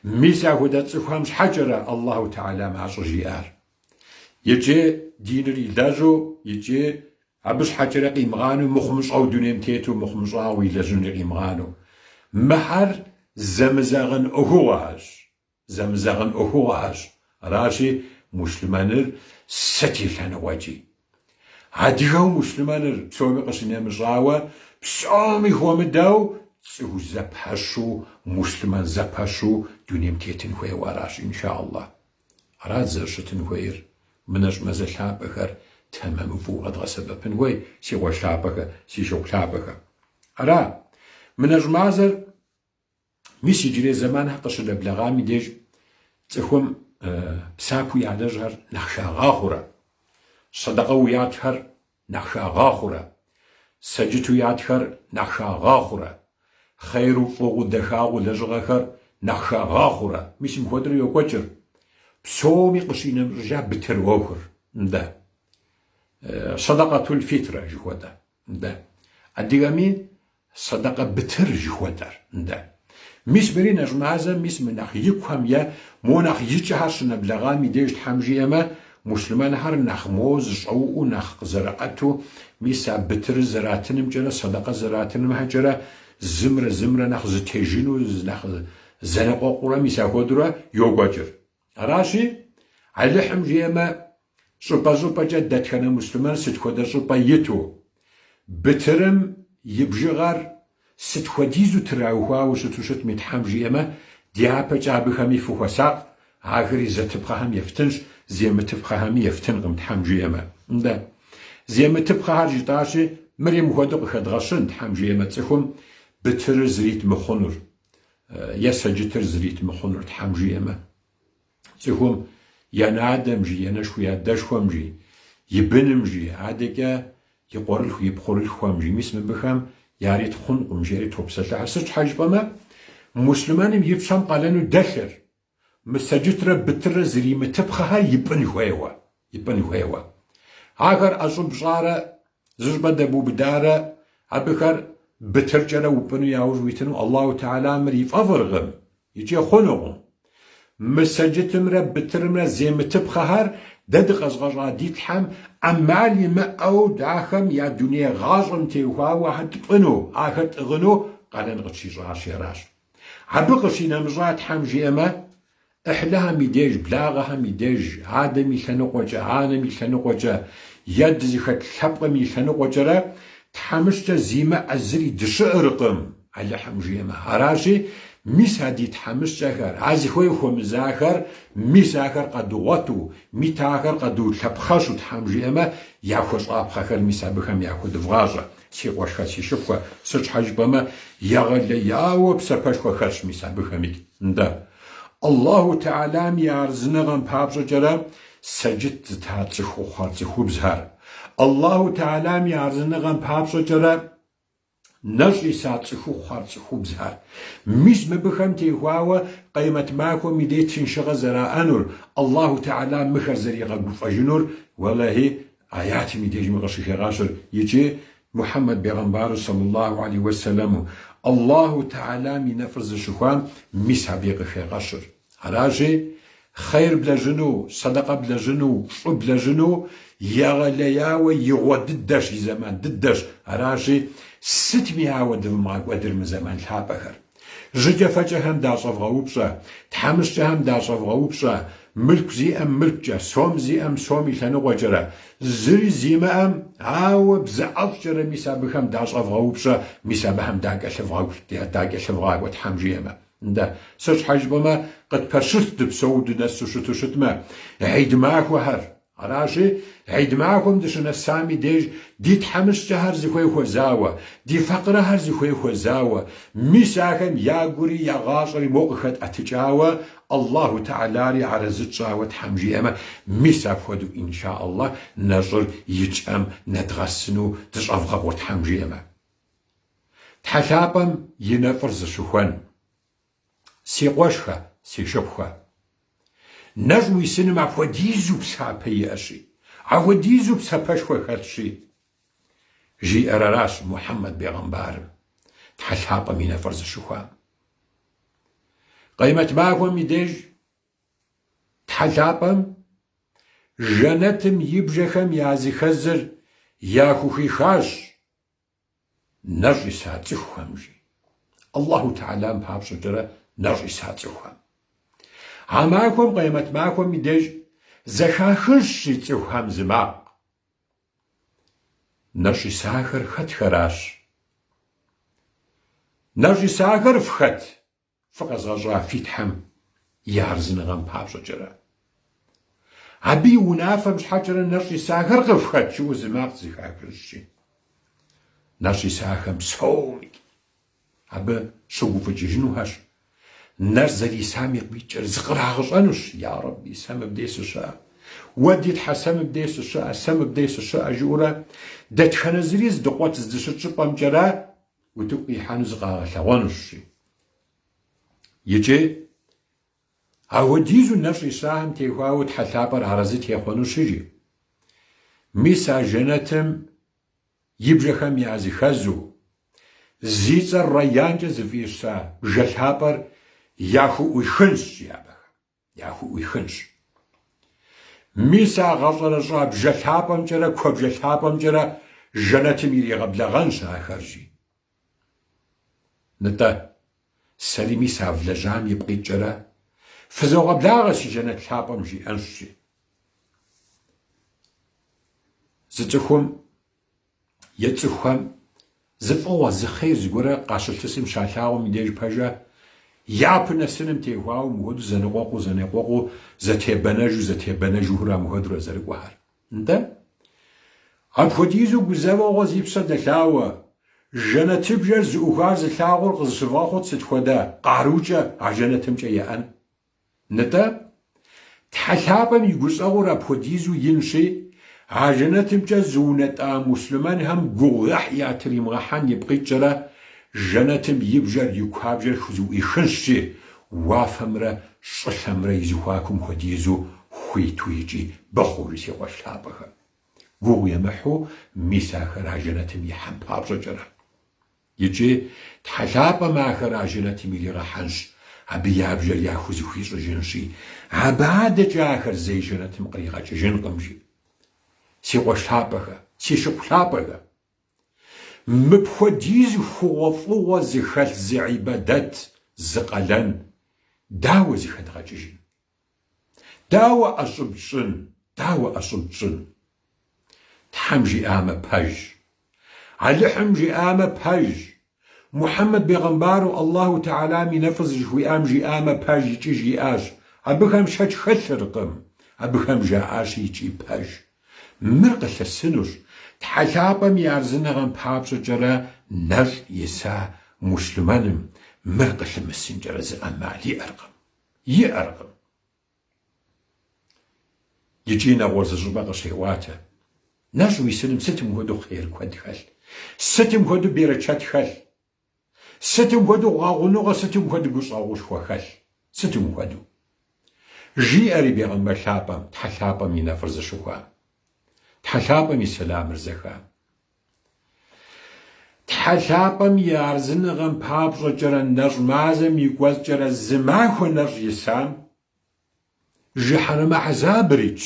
мис ахуэдэ цӏыхухэм щхьэкӏэрэ Аллаху Тэхьэлам ар щӏыжиӏар. Икӏи диныр илэжьу, икӏи абы щхьэкӏэрэ къимыгъанэу мыхъумыщӏэу дунейм тету, мыхъумыщӏагъэу илэжьынри къимыгъанэу. Мыхьэр зэмызэгъын ӏуэхугъуэщ. Зэмызэгъын ӏуэхугъуэщ. Аращи, муслъымэныр сыт и лъэныкъуэкӏи. Адыгэу муслъымэныр, псоми къыщынэмыщӏауэ, псоми хуэмыдэу цӏыху зэпэщу, муслъымэн зэпэщу дунейм тетын хуейуэ аращ, инша Аллах. Арат зэрыщытын хуейр. Мы нэщӏ мазэ лъапӏэхэр тэмэму фӏыуэ къэдгъэсэбэпын хуей, си къуэш лъапӏэхэ, си шыпхъу лъапӏэхэ. Ара, мы нэщӏ мазэр Мис иджырей зэманхэр къыщынэблэгъам и деж цӏыхум псапэу ялэжьхэр нэхъ хагъахъуэрэ, сэдэкъэу ятхэр нэхъ хагъахъуэрэ, сэджыту ятхэр нэхъ хагъахъуэрэ, хъейру, фӏыгъуу, дахагъэу лэжьыгъэхэр нэхъ хагъахъуэрэ. Мис мыпхуэдэу йокӏуэкӏыр. Псоми къыщинэмыщӏыжа бытыр ӏуэхур. Нтӏэ. Сэдэкъэтул фитрэ жыхуэтӏэ. Нтӏэ. Адыгэми Сэдэкъэ бытыр жыхуэтӏэр, нтӏэ. Мис мыри нэщӏ мазэм, мис мы нэхъ икухэм е мо нэхъ икӏэхэр щынэблэгъам и деж Тхьэм жиӏэмэ, муслъымэнхэр нэхъ мо зыщӏэуӏуу, нэхъ къызэрыӏэту, мис а бытырыр зэратынымкӏэрэ, сэдэкъэ зэратынымхэкӏэрэ зымрэ зымрэ нэхъ зытежыну, нэхъ зэныкъуэкъуурэ мис ахуэдэурэ йокӏуэкӏыр. Аращи, Алыхьым жиӏэмэ, щӏыпӏэ-щӏыпӏэкӏэ дэтхэнэ муслъымэн сыт хуэдэ щӏыпӏэ иту, бытырым и бжыгъэр сыт хуэдизу траухуауэ щыту щытми, Тхьэм жиӏэмэ, дяпэкӏэ абыхэми фыхуэсакъ, ахэри зэтыпхъэхэм ефтынщ, земытыпхъэхэми ефтынкъым, Тхьэм жиӏэмэ. Нтӏэ, земытыпхъэхэр жытӏащи, мыри мыхуэдэу къыхэдгъэщын, Тхьэм жиӏэмэ, цӏыхум бытырыр зрит мыхъунур. Е сэджытыр зрит мыхъунур, Тхьэм жиӏэмэ. Цӏыхум и анэ-адэм жи, и анэшхуэ, и адэшхуэм жи, и быным жи, адэкӏэ и къуэрылъху, и пхъурылъхухэм жи, мис мыбыхэм ярит хъункъым, жери топсэлъыхьыр. Сыт щхьэ жыпӏэмэ, муслъымэным и пщэм къалэну дэлъыр, Мы сэджытрэ бытыррэ зримытыпхъэхэр ипӏын хуейуэ, ипӏын хуейуэ. Ахэр ӏэщӏыб пщӏарэ, зыщӏыпӏэ дэбубыдарэ, абыхэр бытыркӏэрэ упӏыну яужь уитыну Аллаху Тэхьэлам мыр ифӏэфӏыркъым икӏи хъунукъым. Мы сэджытымрэ бытырымрэ земытыпхъэхэр дэ дыкъэзыгъэщӏа ди Тхьэм ӏэмал имыӏэу ахэм я дуней гъащӏэм теухуауэ ахэр тпӏыну, ахэр тӏыгъыну къалэн къытщищӏащи аращ. Абы къыщинэмыщӏа Тхьэм жиӏэмэ, ӏыхьлыхэм и деж, благъэхэм и деж, адэм и лъэныкъуэкӏэ, анэм и лъэныкъуэкӏэ е дызыхэт лъэпкъым и лъэныкъуэкӏэрэ тхьэмыщкӏэ зимыӏэ зыри дыщыӏыркъым, Алыхьым жиӏэмэ. Аращи, мис а ди тхьэмыщкӏэхэр, а зыхуей хуэмызахэр, мис ахэр къэдугъуэту, мис ахэр къэдулъэпхъэщу Тхьэм жиӏэмэ, яхуэщӏапхъэхэр мис абыхэм яхуэдывгъащӏэ. Си къуэшхэ, си шыпхъухэ, сыт щхьэ жыпӏэмэ, егъэлеяуэ псапэшхуэ хэлъщ мис абыхэмикӏ. Нтӏэ, Аллаху Тэхьэлам и арэзыныгъэм папщӏэкӏэрэ сэджыт зыта цӏыхухъухэр, цӏыхубзхэр. Аллаху Тэхьэлам и арэзыныгъэм папщӏэкӏэрэ нэщӏ иса цӏыхухъухэр, цӏыхубзхэр. Мис мыбыхэм теухуауэ Къемэт махуэм и дей тыншыгъэ зэраӏэнур, Аллаху Тэхьэлам мыхэр зэригъэгуфӏэжынур, уэлэхьи, Аятым и дежми къыщыхегъэщыр икӏи Мухьэммэд бегъымбару сэллаллаху алейхи уэсэлэму Аллаху Тэхьэлам и нэфӏыр зыщыхуам мис абыи къыхегъэщыр. Аращи, Хъейр блэжьыну, сэдэкъэ блэжьыну, фӏы блэжьыну егъэлеяуэ игъуэ дыдэщ, и зэман дыдэщ. Аращи, сытми ауэ дывмыгъэкӏуэдыр мы зэман лъапӏэхэр. Жьыкӏэфэкӏэхэм дащӏэвгъэупщӏэ, тхьэмыщкӏэхэм дащӏэвгъэупщӏэ, мылъку зиӏэм мылъкукӏэ, сом зиӏэм сом и лъэныкъуэкӏэрэ, зыри зимыӏэм, ауэ бзэ ӏэфӏкӏэрэ мис абыхэм дащӏэвгъэупщӏэ, мис абыхэм дакӏэлъывгъакӏуэ Тхьэм жиӏэмэ. Нтӏэ, сыт щхьэ жыпӏэмэ, къытпэщылъ дыпсэу дынэсу щыту щытмэ, гьид махуэхэр. Аращи, гьид махуэм дыщынэсам и деж ди тхьэмыщкӏэхэр зыхуей хуэзауэ, ди факъырэхэр зыхуей хуэзауэ, мис ахэм ягури я гъащӏэри мо къыхэтӏэтыкӏауэ, Аллаху Тэхьэлари арэзы тщӏауэ Тхьэм жиӏэмэ, мис апхуэдэу, инша Аллах, нэщӏыр и кӏэм нэдгъэсыну дыщӏэвгъэкъур Тхьэм жиӏэмэ. Тхьэ лъапӏэм и нэфӏыр зыщыхуэн. Си къуэшхэ, си шыпхъухэ. Нэщӏ уисыным апхуэдизу псапэ иӏэщи, апхуэдизу псапэшхуэ хэлъщи, жиӏэр аращ Мухьэммэд бегъымбарым, Тхьэ лъапӏэм и нэфӏыр зыщыхуам. Къемэт махуэм и деж Тхьэ лъапӏэм жэнэтым и бжэхэм языхэзыр яхухихащ. Нэщӏ иса цӏыхухэм, жи. Аллаху Тэхьэлам папщӏэкӏэрэ нэщӏ иса цӏыхухэм. А махуэм, къемэт махуэм и деж, зэхахынщ, жи, цӏыхухэм зы макъ. Нэщӏ исахэр хэтхэращ. Нэщӏ исахэр фхэт? Фыкъэзгъэщӏа фи Тхьэм и арэзыныгъэм папщӏэкӏэрэ. Абы и унафэм щхьэкӏэрэ нэщӏ исахэр къыфхэт, жиӏэу зы макъ зэхахынщ, жи. Нэщӏ исахэм псомикӏ абы щыгуфӏыкӏыжынухэщ. Нэщӏ зэрисам ипкъ иткӏэрэ зыкърагъэщӏэнущ, Я Рэбби, сэ мыбдей сыщыӏэ. Уэ ди Тхьэ, сэ мыбдей сыщыӏэ, сэ мыбдей сыщыӏэ, жиӏэурэ дэтхэнэ зыри здыкъуэт здыщыт щӏыпӏэмкӏэрэ утыку къихьэну зыкъагъэлъэгъуэнущ, жи. Икӏи апхуэдизу нэщӏ исахэм техуауэ Тхьэ лъапӏэр арэзы техъуэнущи, жи. Мис а жэнэтым и бжэхэм языхэзу, зи цӏэр Райянкӏэ зыфӏища бжэ лъапӏэр яхуӏуихынщ, жи абыхэм. Яхуӏуихынщ. Мис а гъэщӏэрэщӏа бжэ лъапӏэмкӏэрэ куэбжэ лъапӏэмкӏэрэ жэнэтым иригъэблэгъэнщ ахэр, жи. Нтӏэ, сэри мис а влэжьам ипкъ иткӏэрэ фызогъэблагъэ си жэнэт лъапӏэм, жиӏэнщ, жи. Зы цӏыхум е цӏыхухэм зы фӏыгъуэ, зы хъейр зыгуэрэ къащылъысым щалъагъум и деж пэжэ, япэ нэсыным техуауэ мыхуэдэу зэныкъуэкъуу, зэныкъуэкъуу, зэтебэнэжу, зэтебэнэжухэрэ мыхуэдэурэ зэрыкӏуэхэр. Нтӏэ, апхуэдизу гузэвэгъуэ зи пщэ дэлъауэ, жэнэтыбжэр зыӏухуар зылъагъур къызыщывгъэхъут сыт хуэдэ къарукӏэ а жэнэтымкӏэ еӏэн? Нтӏэ, Тхьэ лъапӏэм и гущӏэгъур апхуэдизу инщи, а жэнэтымкӏэ зыунэтӏа муслъымэнхэм гугъуехь ятримыгъэхьэн ипкъ иткӏэрэ жэнэтым и бжэр, и куабжэр хузэӏуихынщи, уафэмрэ щӏылъэмрэ и зэхуакум хуэдизу хуиту икӏи быхъуу, жи си къуэш лъапӏэхэ. Гугъу емыхьу мис ахэр а жэнэтым ихьэн папщӏэкӏэрэ. Икӏи Тхьэ лъапӏэм ахэр а жэнэтым иригъэхьэнщ, абы я бжэр яхузэхуищӏыжынщи, абы адэкӏэ ахэр зэи жэнэтым къригъэкӏыжынкъым, жи. Си къуэш лъапӏэхэ, си шыпхъу лъапӏэхэ! Мыпхуэдиз хъугъуэфӏыгъуэ зыхэлъ зы ӏибадэт, зы къалэн дауэ зыхэдгъэкӏыжын? Дауэ ӏэщӏыб тщӏын? Дауэ ӏэщӏыб тщӏын? Тхьэм жиӏамэ пэж. Алыхьым жиӏамэ пэж. Мухьэммэд бегъымбару Аллаху Тэхьэлам и нэфӏыр зыжыхуиӏам жиӏамэ пэж икӏи жиӏащ. Абыхэм шэч хэлъыркъым. Абыхэм жаӏащ икӏи пэж. Мыр къылъысынущ. Тхьэ лъапӏэм и арэзыныгъэм папщӏэкӏэрэ нэщӏ иса муслъымэным мыр къылъымысынкӏэрэ зы ӏэмал иӏэркъым. Иӏэркъым. Икӏи нэгъуэщӏ зы щӏыпӏэ къыщеӏуатэ. Нэщӏ уисыным сытым хуэдэу хъер куэд хэлъ, сытым хуэдэу берычэт хэлъ, сытым хуэдэу гъэгъуныгъэ, сытым хуэдэу гущӏэгъушхуэ хэлъ, сытым хуэдэу. Жиӏэри бегъымбар лъапӏэм, Тхьэ лъапӏэм и нэфӏыр зыщыхуам, Тхьэ лъапӏэм и сэламыр зэхам. Тхьэ лъапӏэм и арэзыныгъэм папщӏэкӏэрэ нэщӏ мазэм и кӏуэцӏкӏэрэ зы махуэ нэщӏ исам. Жыхьэнэмэ хьэзабырикӏ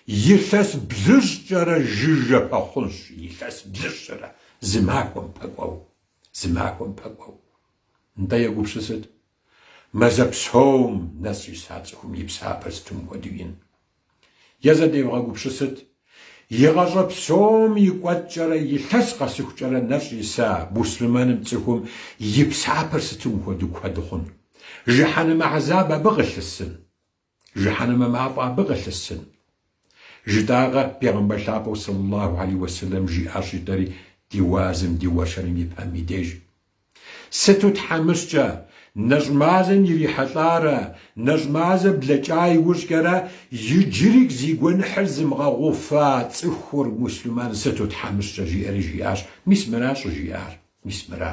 илъэс блыщӏкӏэрэ жыжьэ пэхъунщ, илъэс блыщӏкӏэрэ зы махуэм пэкӏуэу, зы махуэм пэкӏуэу. Нтӏэ егупсысыт, мазэ псом нэщӏ иса цӏыхум и псапэр сытым хуэдэу ин. Е зэ девгъэгупсысыт, и гъащӏэ псом и кӏуэцӏкӏэрэ илъэс къэсыхукӏэрэ нэщӏ иса муслъымэным цӏыхум и псапэр сытым хуэдэу куэд хъун. Жыхьэнэмэ хьэзаб абы къылъысын. Жыхьэнэмэ мафӏэ абы къылъысын. Жытӏакъэ, Пегъымбар лъапӏэу сэллаллаху алейхи уэсэлэм жиӏащ жытӏэри ди уазым, ди уэршэрым и пэм и деж. Сыту тхьэмыщкӏэ, нэщӏ мазэм ирихьэлӏарэ, нэщӏ мазэ блэкӏа иужькӏэрэ иджырикӏ зи гуэныхьыр зымыгъэгъуфа цӏыхур муслъымэн сыту тхьэмыщкӏэ жиӏэри жиӏащ. Мис мыра щӏыжиӏар, мис мыра.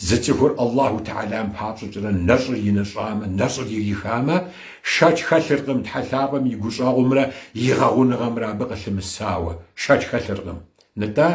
Зы цӏыхур Аллаху Тэхьэлам папщӏэкӏэрэ нэщӏыр инэщӏамэ, нэщӏыр ирихамэ, шэч хэлъыркъым Тхьэ лъапӏэм и гущӏэгъумрэ и гъэгъуныгъэмрэ абы къылъымысауэ. Шэч хэлъыркъым. Нтӏэ,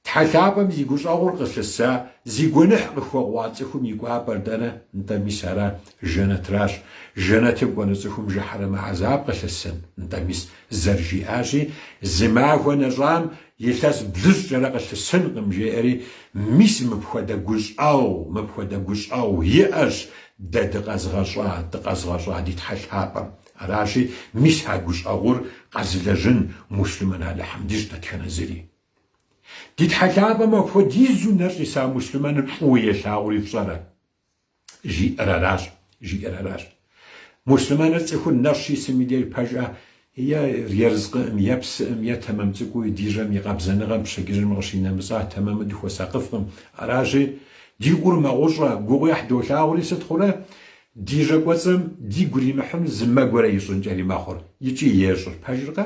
Тхьэ лъапӏэм зи гущӏэгъур къылъыса, зи гуэныхь къыхуэгъуа цӏыхум и кӏуапӏэр дэнэ? Нтӏэ, мис ара, жэнэтращ. Жэнэтым кӏуэну цӏыхум жыхьэнэмэ хьэзаб къылъысын? Нтӏэ, мис зэрыжиӏащи, зы махуэ нэщӏам илъэс блыщӏкӏэрэ къылъысынкъым, жеӏэри, мис мыпхуэдэ гущӏэгъу, мыпхуэдэ гущӏэгъу иӏэщ дэ дыкъэзгъэщӏа, дыкъэзгъэщӏа ди Тхьэ лъапӏэм. Аращи, мис а гущӏэгъур къэзылэжьын муслъымэн Алыхьым дищӏ дэтхэнэ зыри. Ди Тхьэ лъапӏэм апхуэдизу нэщӏ иса муслъымэныр фӏыуэ елъагъури фщӏэрэ? Жиӏэр аращ, жиӏэр аращ. Муслъымэныр цӏыхур нэщӏ щисым и деж пэжӏэ е ерыскъыӏым, е псыӏым, е тэмэм цӏыкӏуу ди жьэм и къабзэныгъэм пщэдджыжьым къыщинэмыщӏа тэмэму дыхуэсакъыфкъым. Аращи, ди ӏур мэгъущӏэ, гугъуехь долъагъури сыт хъурэ? Ди жьэ кӏуэцӏым дигу иримыхьын зы мэ гуэрэ ищӏынкӏэри мэхъур, икӏи ещӏыр. Пэжыркъэ?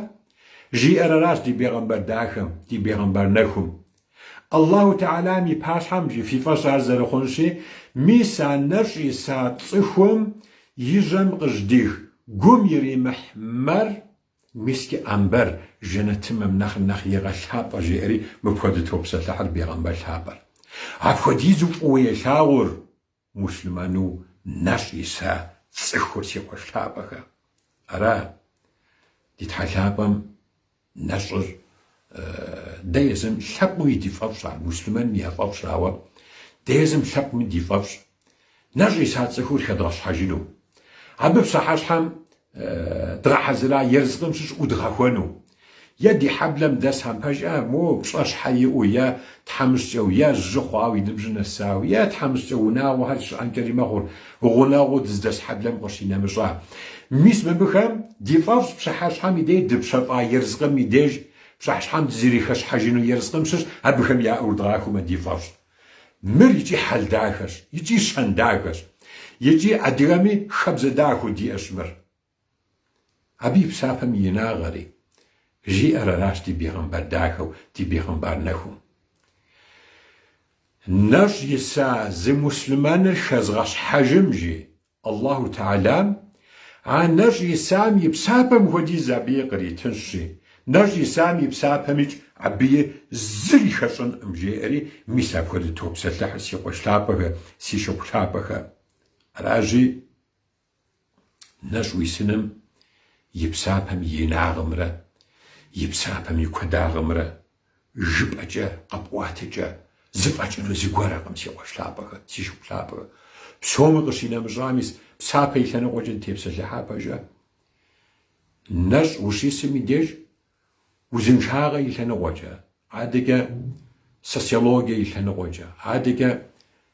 Жиӏэр аращ ди бегъымбар дахэм, ди бегъымбар нэхум. Аллаху Тэхьэлам и пащхьэм, жи, фи фӏэщ ар зэрыхъунщи, мис а нэщӏ иса цӏыхум и жьэм къыжьдих гум иримыхь мэр, мискӏэ амбэр жэнэтымэм нэхъ нэхъ егъэлъапӏэ, жеӏэри мыпхуэдэу топсэлъыхьыр бегъымбар лъапӏэр. Апхуэдизу фӏыуэ елъагъур муслъымэну нэщӏ иса цӏыхур, си къуэш лъапӏэхэ. Ара, ди Тхьэ лъапӏэм нэщӏыр дэ езым лъэпкъыуи ди фӏэфӏщ ар, муслъымэнми я фӏэфӏщ, ауэ дэ езым лъэпкъми ди фӏэфӏщ. Нэщӏ иса цӏыхур хэдгъэщхьэжыну. Абы пщыхьэщхьэм дгъэхьэзыра ерыскъым щыщ ӏудгъэхуэну. Е ди хьэблэм дэсхэм пэжӏэ, мо пщӏэ щхьэ иӏэу, е тхьэмыщкӏэу, е жьы хъуауэ и ныбжьым нэсауэ, е тхьэмыщкӏэ унагъуэхэр щыӏэнкӏэри мэхъур, гъунэгъуу дыздэс хьэблэм къыщинэмыщӏа. Мис мыбыхэм ди фӏэфӏщ пщыхьэщхьэм и деж дыпщэфӏа ерыскъым и деж, пщыхьэщхьэм дызэрихэщхьэжыну ерыскъым щыщ абыхэм яӏурыдгъахуэмэ ди фӏэфӏщ. Мыр икӏи хьэл дахэщ, икӏи щэн дахэщ, икӏи адыгэми хабзэ дахэу диӏэщ мыр. Абы и псапэм и инагъэри, жиӏэр аращ ди бегъымбар дахэу, ди бегъымбар нэхум. Нэщӏ иса зы муслъымэныр хэзгъэщхьэжым, жи Аллаху Тэхьэлам, а нэщӏ исам и псапэм хуэдиз абыи къритынщ, жи. Нэщӏ исам и псапэмикӏ абыи зыри хэщӏынкъым, жеӏэри, мис апхуэдэу топсэлъыхьыр си къуэш лъапӏэхэ, си шыпхъу лъапӏэхэ. Аращи, Нэщӏ уисыным и псапэм и инагъымрэ и псапэм и куэдагъымрэ жыпӏэкӏэ, къэпӏуатэкӏэ зыфӏэкӏыну зыгуэрэкъым, си къуэш лъапӏэхэ, си шыпхъу лъапӏэхэ. Псоми къыщинэмыщӏа, мис псапэ и лъэныкъуэкӏэ дытепсэлъыхьа пэжэ. Нэщӏ ущисым и деж узыншагъэ и лъэныкъуэкӏэ, адэкӏэ социологие и лъэныкъуэкӏэ, адэкӏэ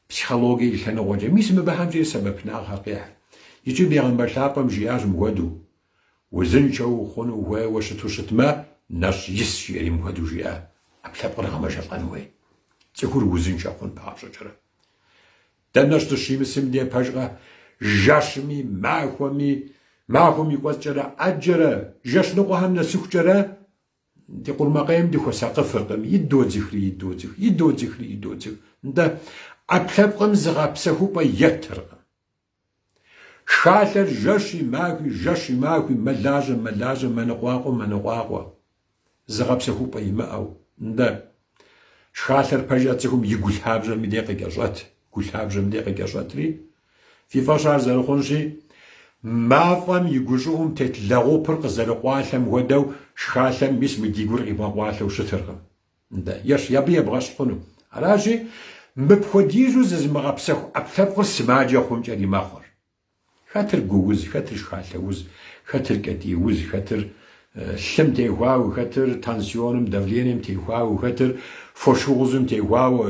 психологие и лъэныкъуэкӏэ. Мис мыбыхэмкӏэ сэбэпынагъхэр къехь. Икӏи бегъымбар лъапӏэм жиӏащ мыхуэдэу, Узыншэ ухъуну ухуейуэ щыту щытмэ, нэщӏ ис, жиӏэри мыхуэдэу жиӏа, ӏэпкълъэпкъыр гъэмэжэлӏэн хуей. Цӏыхур узыншэ хъун папщӏэкӏэрэ. Дэ нэщӏ дыщимысым де пэжкъэ, жэщми, махуэми, махуэм и кӏуэцӏкӏэрэ ӏэджэрэ, жэщ ныкъуэхэм нэсыхукӏэрэ ди къурмакъейм дыхуэсакъыфыркъым, идодзыхри, идодзых, идодзыхри, идодзых. Нтӏэ, ӏэпкълъэпкъым зыгъэпсэхупӏэ еттыркъым. Шхалъэр жэщи махуи, жэщи махуи мэлажьэ, мэлажьэ, мэныкъуакъуэ, мэныкъуакъуэ. Зыгъэпсэхупӏэ имыӏэу. Нтӏэ, шхалъэр пэжа цӏыхум и гу лъабжьэм и дей къыкӏэщӏэт, гу лъабжьэм и дей къыкӏэщӏэтри, фи фӏэщ ар зэрыхъунщи, Мафӏэм и гущӏыӏум тет лэгъупыр къызэрыкъуалъэм хуэдэу шхалъэм мис мы ди гур къибгъэкъуалъэу щытыркъым. Нтӏэ, ещ, абы ебгъэщхь хъуну. Аращи, мыпхуэдизу зызымыгъэпсэху ӏэпкълъэпкъыр сымаджэ хъункӏэри мэхъур. Хэтыр гууз, хэтыр шхалъэ уз, хэтыр кӏэтӏий уз, хэтыр лъым техуауэ, хэтыр тансионым, давлением техуауэ, хэтыр фошыгъузым техуауэ,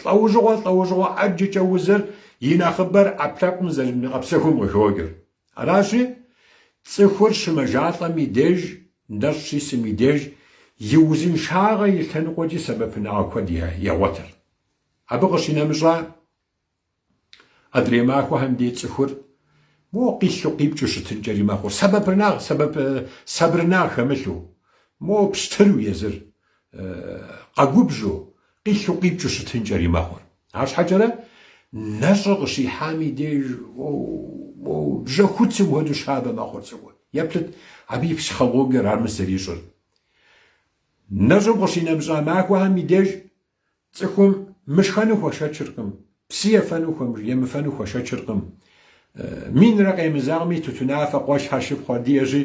лӏэужьыгъуэ лӏэужьыгъуэ ӏэджэкӏэ узыр и нэхъыбэр ӏэпкълъэпкъым зэрызимыгъэпсэхум къыхокӏыр. Аращи, цӏыхур щымэжалӏэм и деж, нэщӏ щисым и деж и узыншагъэ и лъэныкъуэкӏи сэбэпынагъэ куэд егъуэтыр. Абы къыщинэмыщӏа, Адрей махуэхэм дей цӏыхур мо къилъу къипкӏыу щытынкӏэри мэхъур. Сэбэпырнагъ, сэбэп, сабырнагъ хэмылъу, мо пщтыру езыр къэгубжьу, къилъу къипкӏыу щытынкӏэри мэхъур. Арщхьэкӏэрэ нэщӏыр къыщихьам и деж мо бжьэхуцым хуэдэу щабэ мэхъур цӏыхур. Еплъыт абы и психологиер армыс зэрищӏыр. Нэщӏым къыщинэмыщӏа махуэхэм и деж Цӏыхум мышхэну хуэшэчыркъым, псы ефэну емыфэну хуэшэчыркъым. Минрэ къемызэгъми тутынафэ къуэшхэр шыпхъухэр диӏэщи,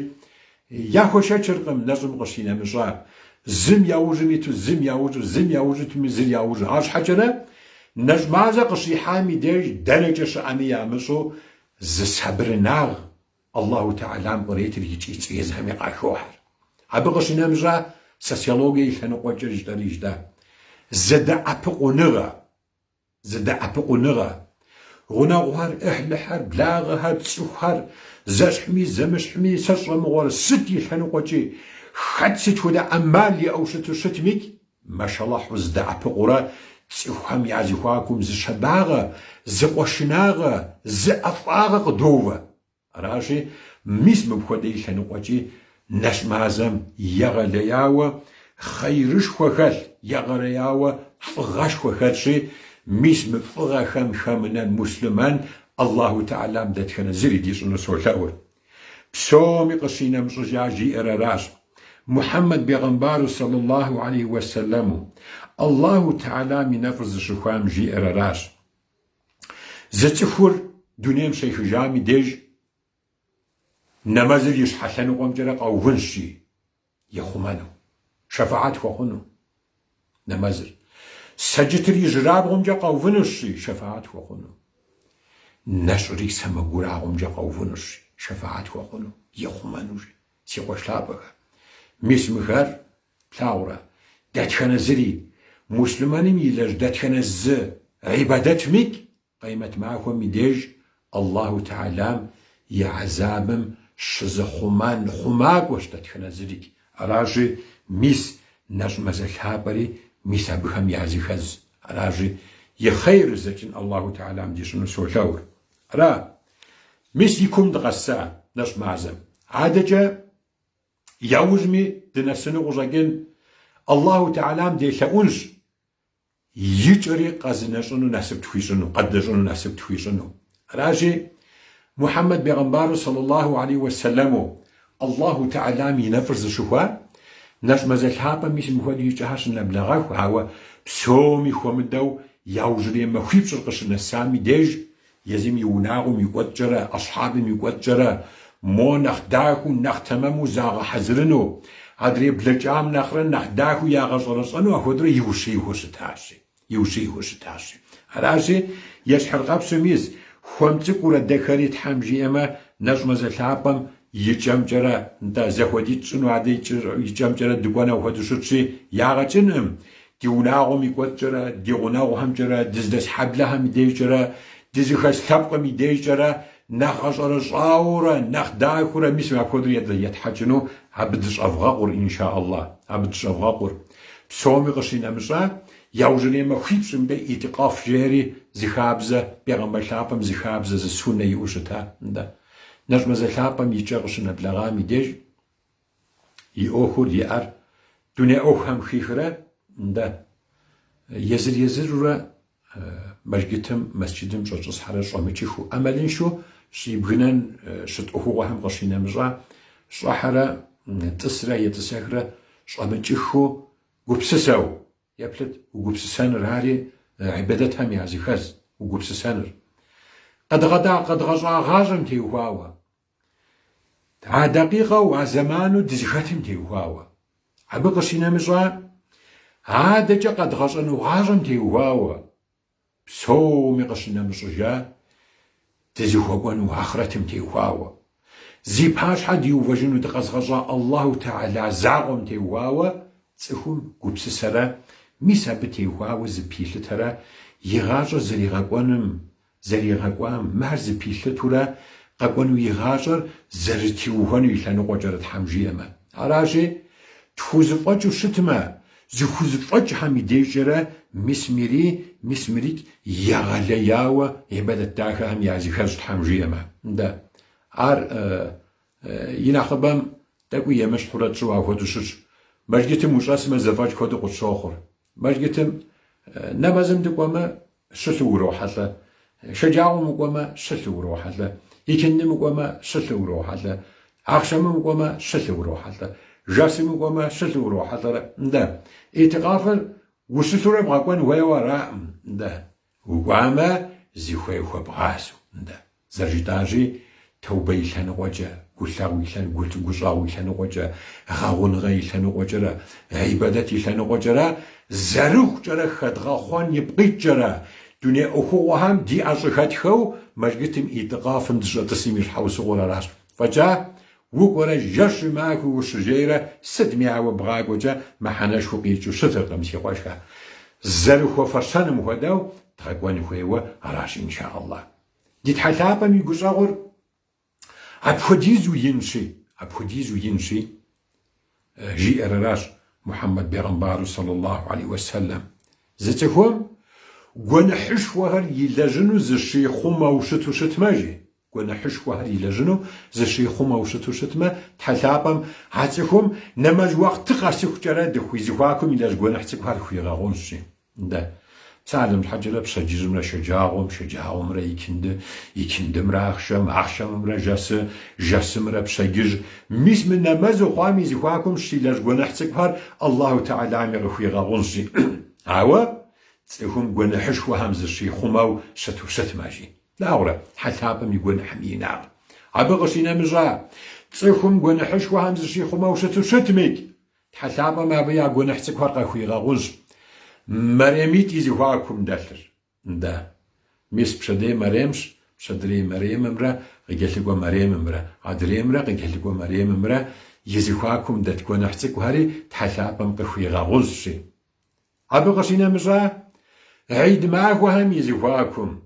яхуэшэчыркъым нэщӏым къыщинэмыщӏа. Зым яужьым иту, зым яужьыр, зым яужь итми, зыр яужьыр. Арщхьэкӏэрэ нэщӏ мазэ къыщихьам и деж дэнэкӏэ щыӏэми ямыщӏэу зы сабырынагъ Аллаху Тэхьэлам къретыр икӏи езыхэми къахохьэр. Абы къыщинэмыщӏа социологие и лъэныкъуэкӏэ жытӏэри жытӏа. Зэдэӏэпыкъуныгъэ, зэдэӏэпыкъуныгъэ. Гъунэгъухэр, ӏыхьлыхэр, благъэхэр, цӏыхухэр зэщхьми зэмыщхьми сэ сщӏэмыгъуэр сыт и лъэныкъуэкӏи, хэт сыт хуэдэ ӏэмал иӏэу щыту щытмикӏ, Мэшэлахьу зыдэӏэпыкъурэ цӏыхухэм я зэхуакум зы щабагъэ, зы къуэшынагъэ, зы ӏэфӏагъэ къыдоувэ. Аращи, мис мыпхуэдэ и лъэныкъуэкӏи нэщӏ мазэм егъэлеяуэ хъейрышхуэ хэлъ, егъэлеяуэ фӏыгъэшхуэ хэлъщи, мис мы фӏыгъэхэм хэмынэн муслъымэн Аллаху Тэхьэлам дэтхэнэ зыри дищӏыну солъэӏур. Псоми къыщинэмыщӏыжа жиӏэр аращ. Мухьэммэд бегъымбару сэллаллаху алейхи уэсэлэму, Аллаху Тэхьэлам и нэфӏыр зыщыхуам жиӏэр аращ. Зы цӏыхур дунейм щехыжам и деж нэмэзыр и щхьэ лъэныкъуэмкӏэрэ къэувынщ, жи, ихъумэну, шэфэӏэт хуэхъуну нэмэзыр. Сэджытыр ижьырабгъумкӏэ къэувынущ, жи, шэфэӏэт хуэхъуну. Нэщӏри сэмэгурагъумкӏэ къэувынущ, жи, шэфэӏэт хуэхъуну, ихъумэну, жи, си къуэш лъапӏэхэ. Мис мыхэр Плъагъурэ, дэтхэнэ зыри, муслъымэным илэжь дэтхэнэ зы гьибадэтмикӏ Къемэт махуэм и деж Аллаху Тэхьэлам и гьэзабым щызыхъумэн хъумакӏуэщ дэтхэнэ зырикӏ. Аращи, мис нэщӏ мазэ лъапӏэри мис абыхэм языхэз. Аращи, и хъейр зэкӏын Аллаху Тэхьэлам дищӏыну солъэӏур. Ара, мис и кум дыкъэса нэщӏ мазэм. Адэкӏэ Яужьми дынэсыну къыщӏэкӏын, Аллаху Тэхьэлам делъэӏунщ, и кӏэри къэзынэщӏыну насып тхуищӏыну, къэднэщӏыну насып тхуищӏыну. Аращи, Мухьэммэд бегъымбару сэллаллаху алейхи уэсэлэму Аллаху Тэхьэлам и нэфӏыр зыщыхуа нэщӏ мазэ лъапӏэм мис мыхуэдэу и кӏэхэр щынэблэгъэху, ауэ псоми хуэмыдэу яужьрей махуипщӏыр къыщынэсам и деж Езым и унагъуэм и кӏуэцӏкӏэрэ, ӏэщхьабым и кӏуэцӏкӏэрэ, мо нэхъ дахэу, нэхъ тэмэму загъэхьэзырыну, адрей блэкӏам нэхърэ нэхъ дахэу ягъэщӏэрэщӏэну апхуэдэурэ иущийхэу щытащи, иущийхэу щытащи. Аращи, ещхьыркъэпсу мис, хуэм цӏыкӏуурэ дэхэри Тхьэм жиӏэмэ, нэщӏ мазэ лъапӏэм и кӏэмкӏэрэ, нтӏэ, зэхуэдитӏ тщӏыну адэ и кӏэмкӏэрэ дыкӏуэну апхуэдэу щытщи, ягъэ кӏынкъым. Ди унагъуэм и кӏуэцӏкӏэрэ, ди гъунэгъухэмкӏэрэ, дыздэс хьэблэхэм и дежкӏэрэ, дызыхэс лъэпкъым и дежкӏэрэ нэхъ гъэщӏэрэщӏауэрэ, нэхъ дахэурэ, мис апхуэдэу етхьэкӏыну абы дыщӏэвгъэкъур, инша Аллах, абы дыщӏэвгъэкъур. Псоми къыщинэмыщӏа, яужьрей махуипщӏымкӏэ итикаф жери зы хабзэ, Пегъэмбар лъапӏэм зы хабзэ, зы суннэ иӏэу щыта, нтӏэ. Нэщӏ мазэ лъапӏэм и кӏэ къыщынэблэгъам и деж, и ӏуэхур иӏэр дуней ӏуэхухэм хихрэ, нтӏэ, езыр-езырурэ мэжджытым, мэсджыдым щӏэтӏысхьэрэ щӏэмыкӏыхыу, ӏэмалыншэу щӏибгынэн щыт ӏуэхугъуэхэм къыщинэмыщӏа, щӏыхьэрэ тӏысрэ етӏысэхрэ щӏэмыкӏыхыу гупсысэу, Еплъыт, угупсысэныр, ари гьибадэтхэм языхэз, угупсысэныр. Къэдгъэда, къэдгъэщӏа гъащӏэм теухуауэ. А дакъикъэу, а зэману дызыхэтым теухуауэ. Абы къыщинэмыщӏа, адэкӏэ къэдгъэщӏэну гъащӏэм теухуауэ, псоми къыщынэмыщӏыжа, дызыхуэкӏуэну ахърэтым теухуауэ, зи пащхьэ диувэжыну дыкъэзгъэщӏа Аллаху Тэхьэла закъуэм теухуауэ цӏыхум гупсысэрэ, мис абы теухуауэ зыпилъытэрэ и гъащӏэр зэригъэкӏуэным зэригъэкӏуам, мыхэр зыпилъытурэ къэкӏуэну и гъащӏэр зэрытиухуэну и лъэныкъуэкӏэрэ Тхьэм жиӏэмэ. Аращи, тхузэфӏэкӏыу щытмэ, зыхузэфӏэкӏхэм и дежкӏэрэ мис мыри, мис мырикӏ егъэлеяуэ ибадэт дахэхэм языхэзщ Тхьэм жиӏэмэ. Нтӏэ, ар и нэхъыбэм тӏэкӏуи емыщхьурэ тщӏыуэ апхуэдэу щытщ. Мэжджытым ущӏэсмэ, зэфӏэкӏ хуэдэу къытщохъур. Мэжджытым нэмэзым дыкӏуэмэ, щылъу урохьэлӏэ. Шэджагъуэм укӏуэмэ, щылъу урохьэлӏэ. Икындым укӏуэмэ, щылъу урохьэлӏэ. Ахъшэмым укӏуэмэ, щылъу урохьэлӏэ. Жэсым укӏуэмэ, щылъу урохьэлӏэрэ. Нтӏэ, итикафыр ущылъурэ бгъэкӏуэн хуейуэ араӏым. Нтӏэ, укӏуамэ, зыхуей хуэбгъазэу. Нтӏэ. Зэрыжытӏащи, тэубэ и лъэныкъуэкӏэ, гулъэгъу и лъэн, гущӏэгъу и лъэныкъуэкӏэ, гъэгъуныгъэ и лъэныкъуэкӏэрэ, ибадэт и лъэныкъуэкӏэрэ, зэрыхъукӏэрэ хэдгъэхъуэн ипкъ иткӏэрэ, дуней ӏуэхугъуэхэм ди ӏэ щӏыхэтхэу мэжджытым итикафым дыщӏэтӏысым и щхьэусыгъуэр аращ. Фӏэкӏа, укӏуэрэ жэщи махуи ущыжейрэ сытми ауэ бгъакӏуэкӏэ мыхьэнэшхуэ къикӏыу щытыркъым, си къуэшхэ. Зэрыхуэфэщэным хуэдэу дгъэкӏуэн хуейуэ аращ, инша Аллах. Ди Тхьэ лъапӏэм и гущӏэгъур апхуэдизу инщи, апхуэдизу инщи, жиӏэр аращ Мухьэммэд бегъымбару саллаллаху алейхи уэсэлэм. Зы цӏыхум гуэныхьышхуэхэр илэжьыну зыщихъумэу щыту щытмэ, жи, гуэныхьышхуэхэр илэжьыну зыщихъумэу щыту щытмэ, Тхьэ лъапӏэм а цӏыхум нэмэз уэкъты къэсыхукӏэрэ дыхуи зэхуакум илэжь гуэныхь цӏыкӏухэр хуигъэгъунщ, жи. Нтӏэ, псалъэм щхьэкӏэрэ пщэдджыжьымрэ шэджагъуэм, шэджагъуэмрэ икынды, икындымрэ ахъшэм, ахъшэмымрэ жэсы, жэсымрэ пщэдджыжь. Мис мы нэмэзу хъуам и зэхуакум щилэжь гуэныхь цӏыкӏухэр Аллаху Тэхьэлами къыхуигъэгъунщ, жи. Ауэ цӏыхум гуэныхьышхуэхэм зыщихъумэу щыту щытмэ, жи. Плъагъурэ, Тхьэ лъапӏэм и гуэныхьым и инагъ. Абы къыщинэмыщӏа, цӏыхум гуэныхьышхуэхэм зыщихъумэу щыту щытмикӏ, Тхьэ лъапӏэм абы я гуэныхь цӏыкӏухэр къахуигъэгъунщ. Мэремитӏ и зэхуакум дэлъыр. Нтӏэ. Мис пщэдей мэремщ, пщэдрей мэремымрэ къыкӏэлъыкӏуэ мэремымрэ, адреймрэ къыкӏэлъыкӏуэ мэремымрэ и зэхуакум дэт гуэныхь цӏыкӏухэри Тхьэ лъапӏэм къыхуигъэгъунщ, жи. Абы къыщинэмыщӏа, гьид махуэхэм и зэхуакум.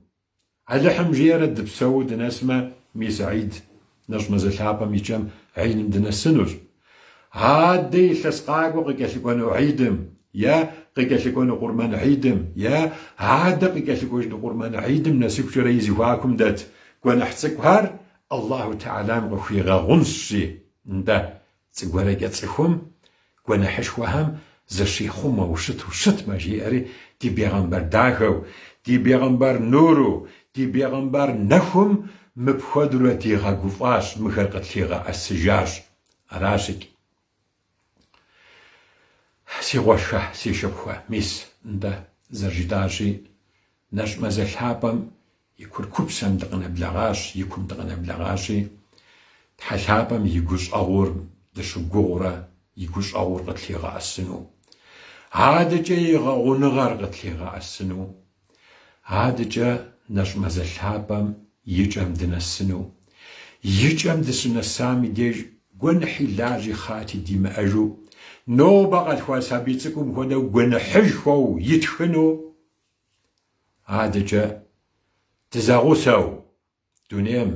Алыхьым жиӏэрэ дыпсэуу дынэсмэ, мис гьид нэщӏ мазэ лъапӏэм и кӏэм гьидым дынэсынущ. Адэ илъэс къакӏуэ къыкӏэлъыкӏуэну гьидым, е къыкӏэлъыкӏуэну къурмэн гьидым, е адэ къыкӏэлъыкӏуэжыну къурмэн гьидым нэсыхукӏэрэ и зэхуакум дэт гуэныхь цӏыкӏухэр Аллаху Тэхьэлам къыхуигъэгъунщ, жи. Нтӏэ, Зыгуэрэкӏэ цӏыхум гуэныхьышхуэхэм зыщихъумэу щыту щытмэ, жиӏэри, ди бегъымбар дахэу, ди бегъымбар нуру, ди бегъымбар нэхум мыпхуэдурэ дигъэгуфӏащ, мыхэр къытлъигъэӏэсыжащ. Аращикӏ. Си къуэшхэ, си шыпхъухэ, мис, нтӏэ, зэрыжытӏащи, нэщӏ мазэ лъапӏэм И куркупсэм дыкъынэблэгъащ, и кум дыкъынэблэгъащи, Тхьэ лъапӏэм и гущӏэгъур дыщыгугъурэ и гущӏэгъур къытлъигъэӏэсыну, адэкӏэ и гъэгъуныгъэр къытлъигъэӏэсыну, адэкӏэ нэщӏ мазэ лъапӏэм и кӏэм дынэсыну, и кӏэм дыщынэсам и деж гуэныхьи лажьи хъати димыӏэжу, нобэ къалъхуа сабий цӏыкӏум хуэдэу гуэныхьышхуэу итхыну, Адэкӏэ дызэгъусэу дунейм,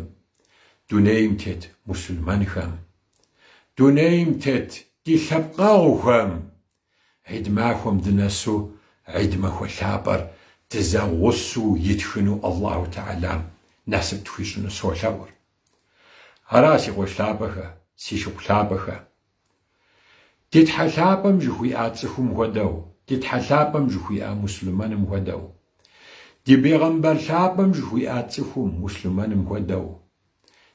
дунейм тет мусульмэнхэм, дунейм тет ди лъэпкъэгъухэм гьид махуэм дынэсу гьид махуэ лъапӏэр дызэгъусэу итхыну Аллаху Тэхьэлам насып тхуищӏыну солъэӏур. Ара, си къуэш лъапӏэхэ, си шыпхъу лъапӏэхэ. Ди Тхьэ лъапӏэм жыхуиӏа цӏыхум хуэдэу, ди Тхьэ лъапӏэм жыхуиӏа муслъымэным хуэдэу, ди бегъымбар лъапӏэм жыхуиӏа цӏыхум, муслъымэным хуэдэу,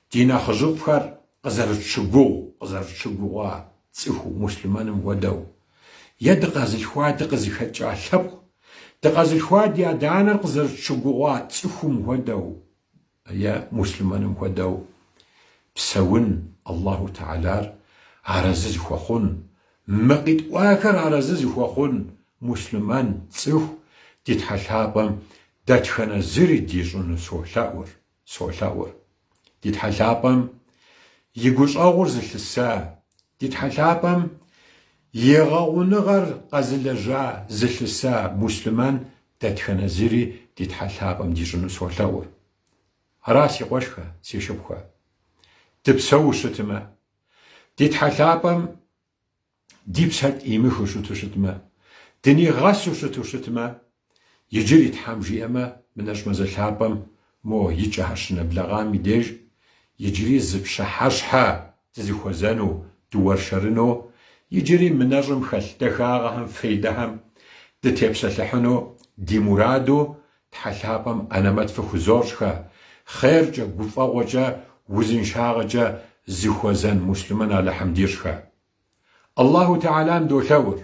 ди нэхъыжьыфӏхэр къызэрытщыгугъу, къызэрытщыгугъуа цӏыху, муслъымэным хуэдэу, е дыкъэзылъхуа, дыкъызыхэкӏа лъэпкъ, дыкъэзылъхуа ди адэ-анэр къызэрытщыгугъуа цӏыхум хуэдэу, е муслъымэным хуэдэу псэун. Аллаху Тэхьэлар арэзы зыхуэхъун, мы къитӏуахэр арэзы зыхуэхъун муслъымэн цӏыху ди Тхьэ лъапӏэм дэтхэнэ зыри дищӏыну солъэӏур, солъэӏур. Ди Тхьэ лъапӏэм и гущӏэгъур зылъыса, ди Тхьэ лъапӏэм и гъэгъуныгъэр къэзылэжьа, зылъыса муслъымэн дэтхэнэ зыри ди Тхьэ лъапӏэм дищӏыну солъэӏур. Ара си къуэшхэ, си шыпхъухэ? Дыпсэуу щытмэ, ди Тхьэ лъапӏэм ди псэр тӏимыхыу щыту щытмэ, дынигъэсу щыту щытмэ, иджыри Тхьэм жиӏэмэ, мы нэщӏ мазэ лъапӏэм мо и кӏэхэр щынэблэгъам и деж иджыри зы пщыхьэщхьэ дызыхуэзэну, дыуэршэрыну, иджыри мы нэщӏым хэлъ дахагъэхэм, фейдэхэм дытепсэлъыхьыну ди мураду Тхьэ лъапӏэм анэмэт фыхузощӏхэ, хъеркӏэ, гуфӏэгъуэкӏэ, узыншагъэкӏэ зыхуэзэн муслъымэн Алыхьым дищӏхэ. Аллаху Тэхьэлам долъэӏур.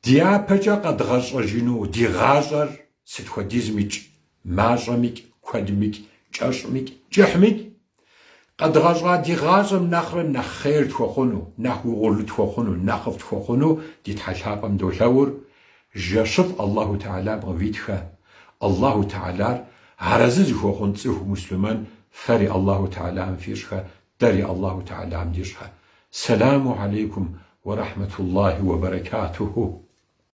Дяпэкӏэ къэдгъэщӏэжыну ди гъащӏэр сыт хуэдизмикӏ, мащӏэмикӏ, куэдмикӏ, кӏэщӏмикӏ, кӏыхьмикӏ, къэдгъэщӏа ди гъащӏэм нэхърэ нэхъ хъер тхуэхъуну, нэхъ угъурлы тхуэхъуну, нэхъыфӏ тхуэхъуну ди Тхьэ лъапӏэм долъэӏур, жэщыфӏ Аллаху Тэхьэлам къывитхэ, Аллаху Тэхьэлар арэзы зыхуэхъун цӏыху муслъымэн фэри Аллаху Тэхьэлам фищӏхэ, дэри Аллаху Тэхьэлам дищӏхэ. Сэламу алейкум уэ рахьмэтуллахи уэ бэрэкатуху.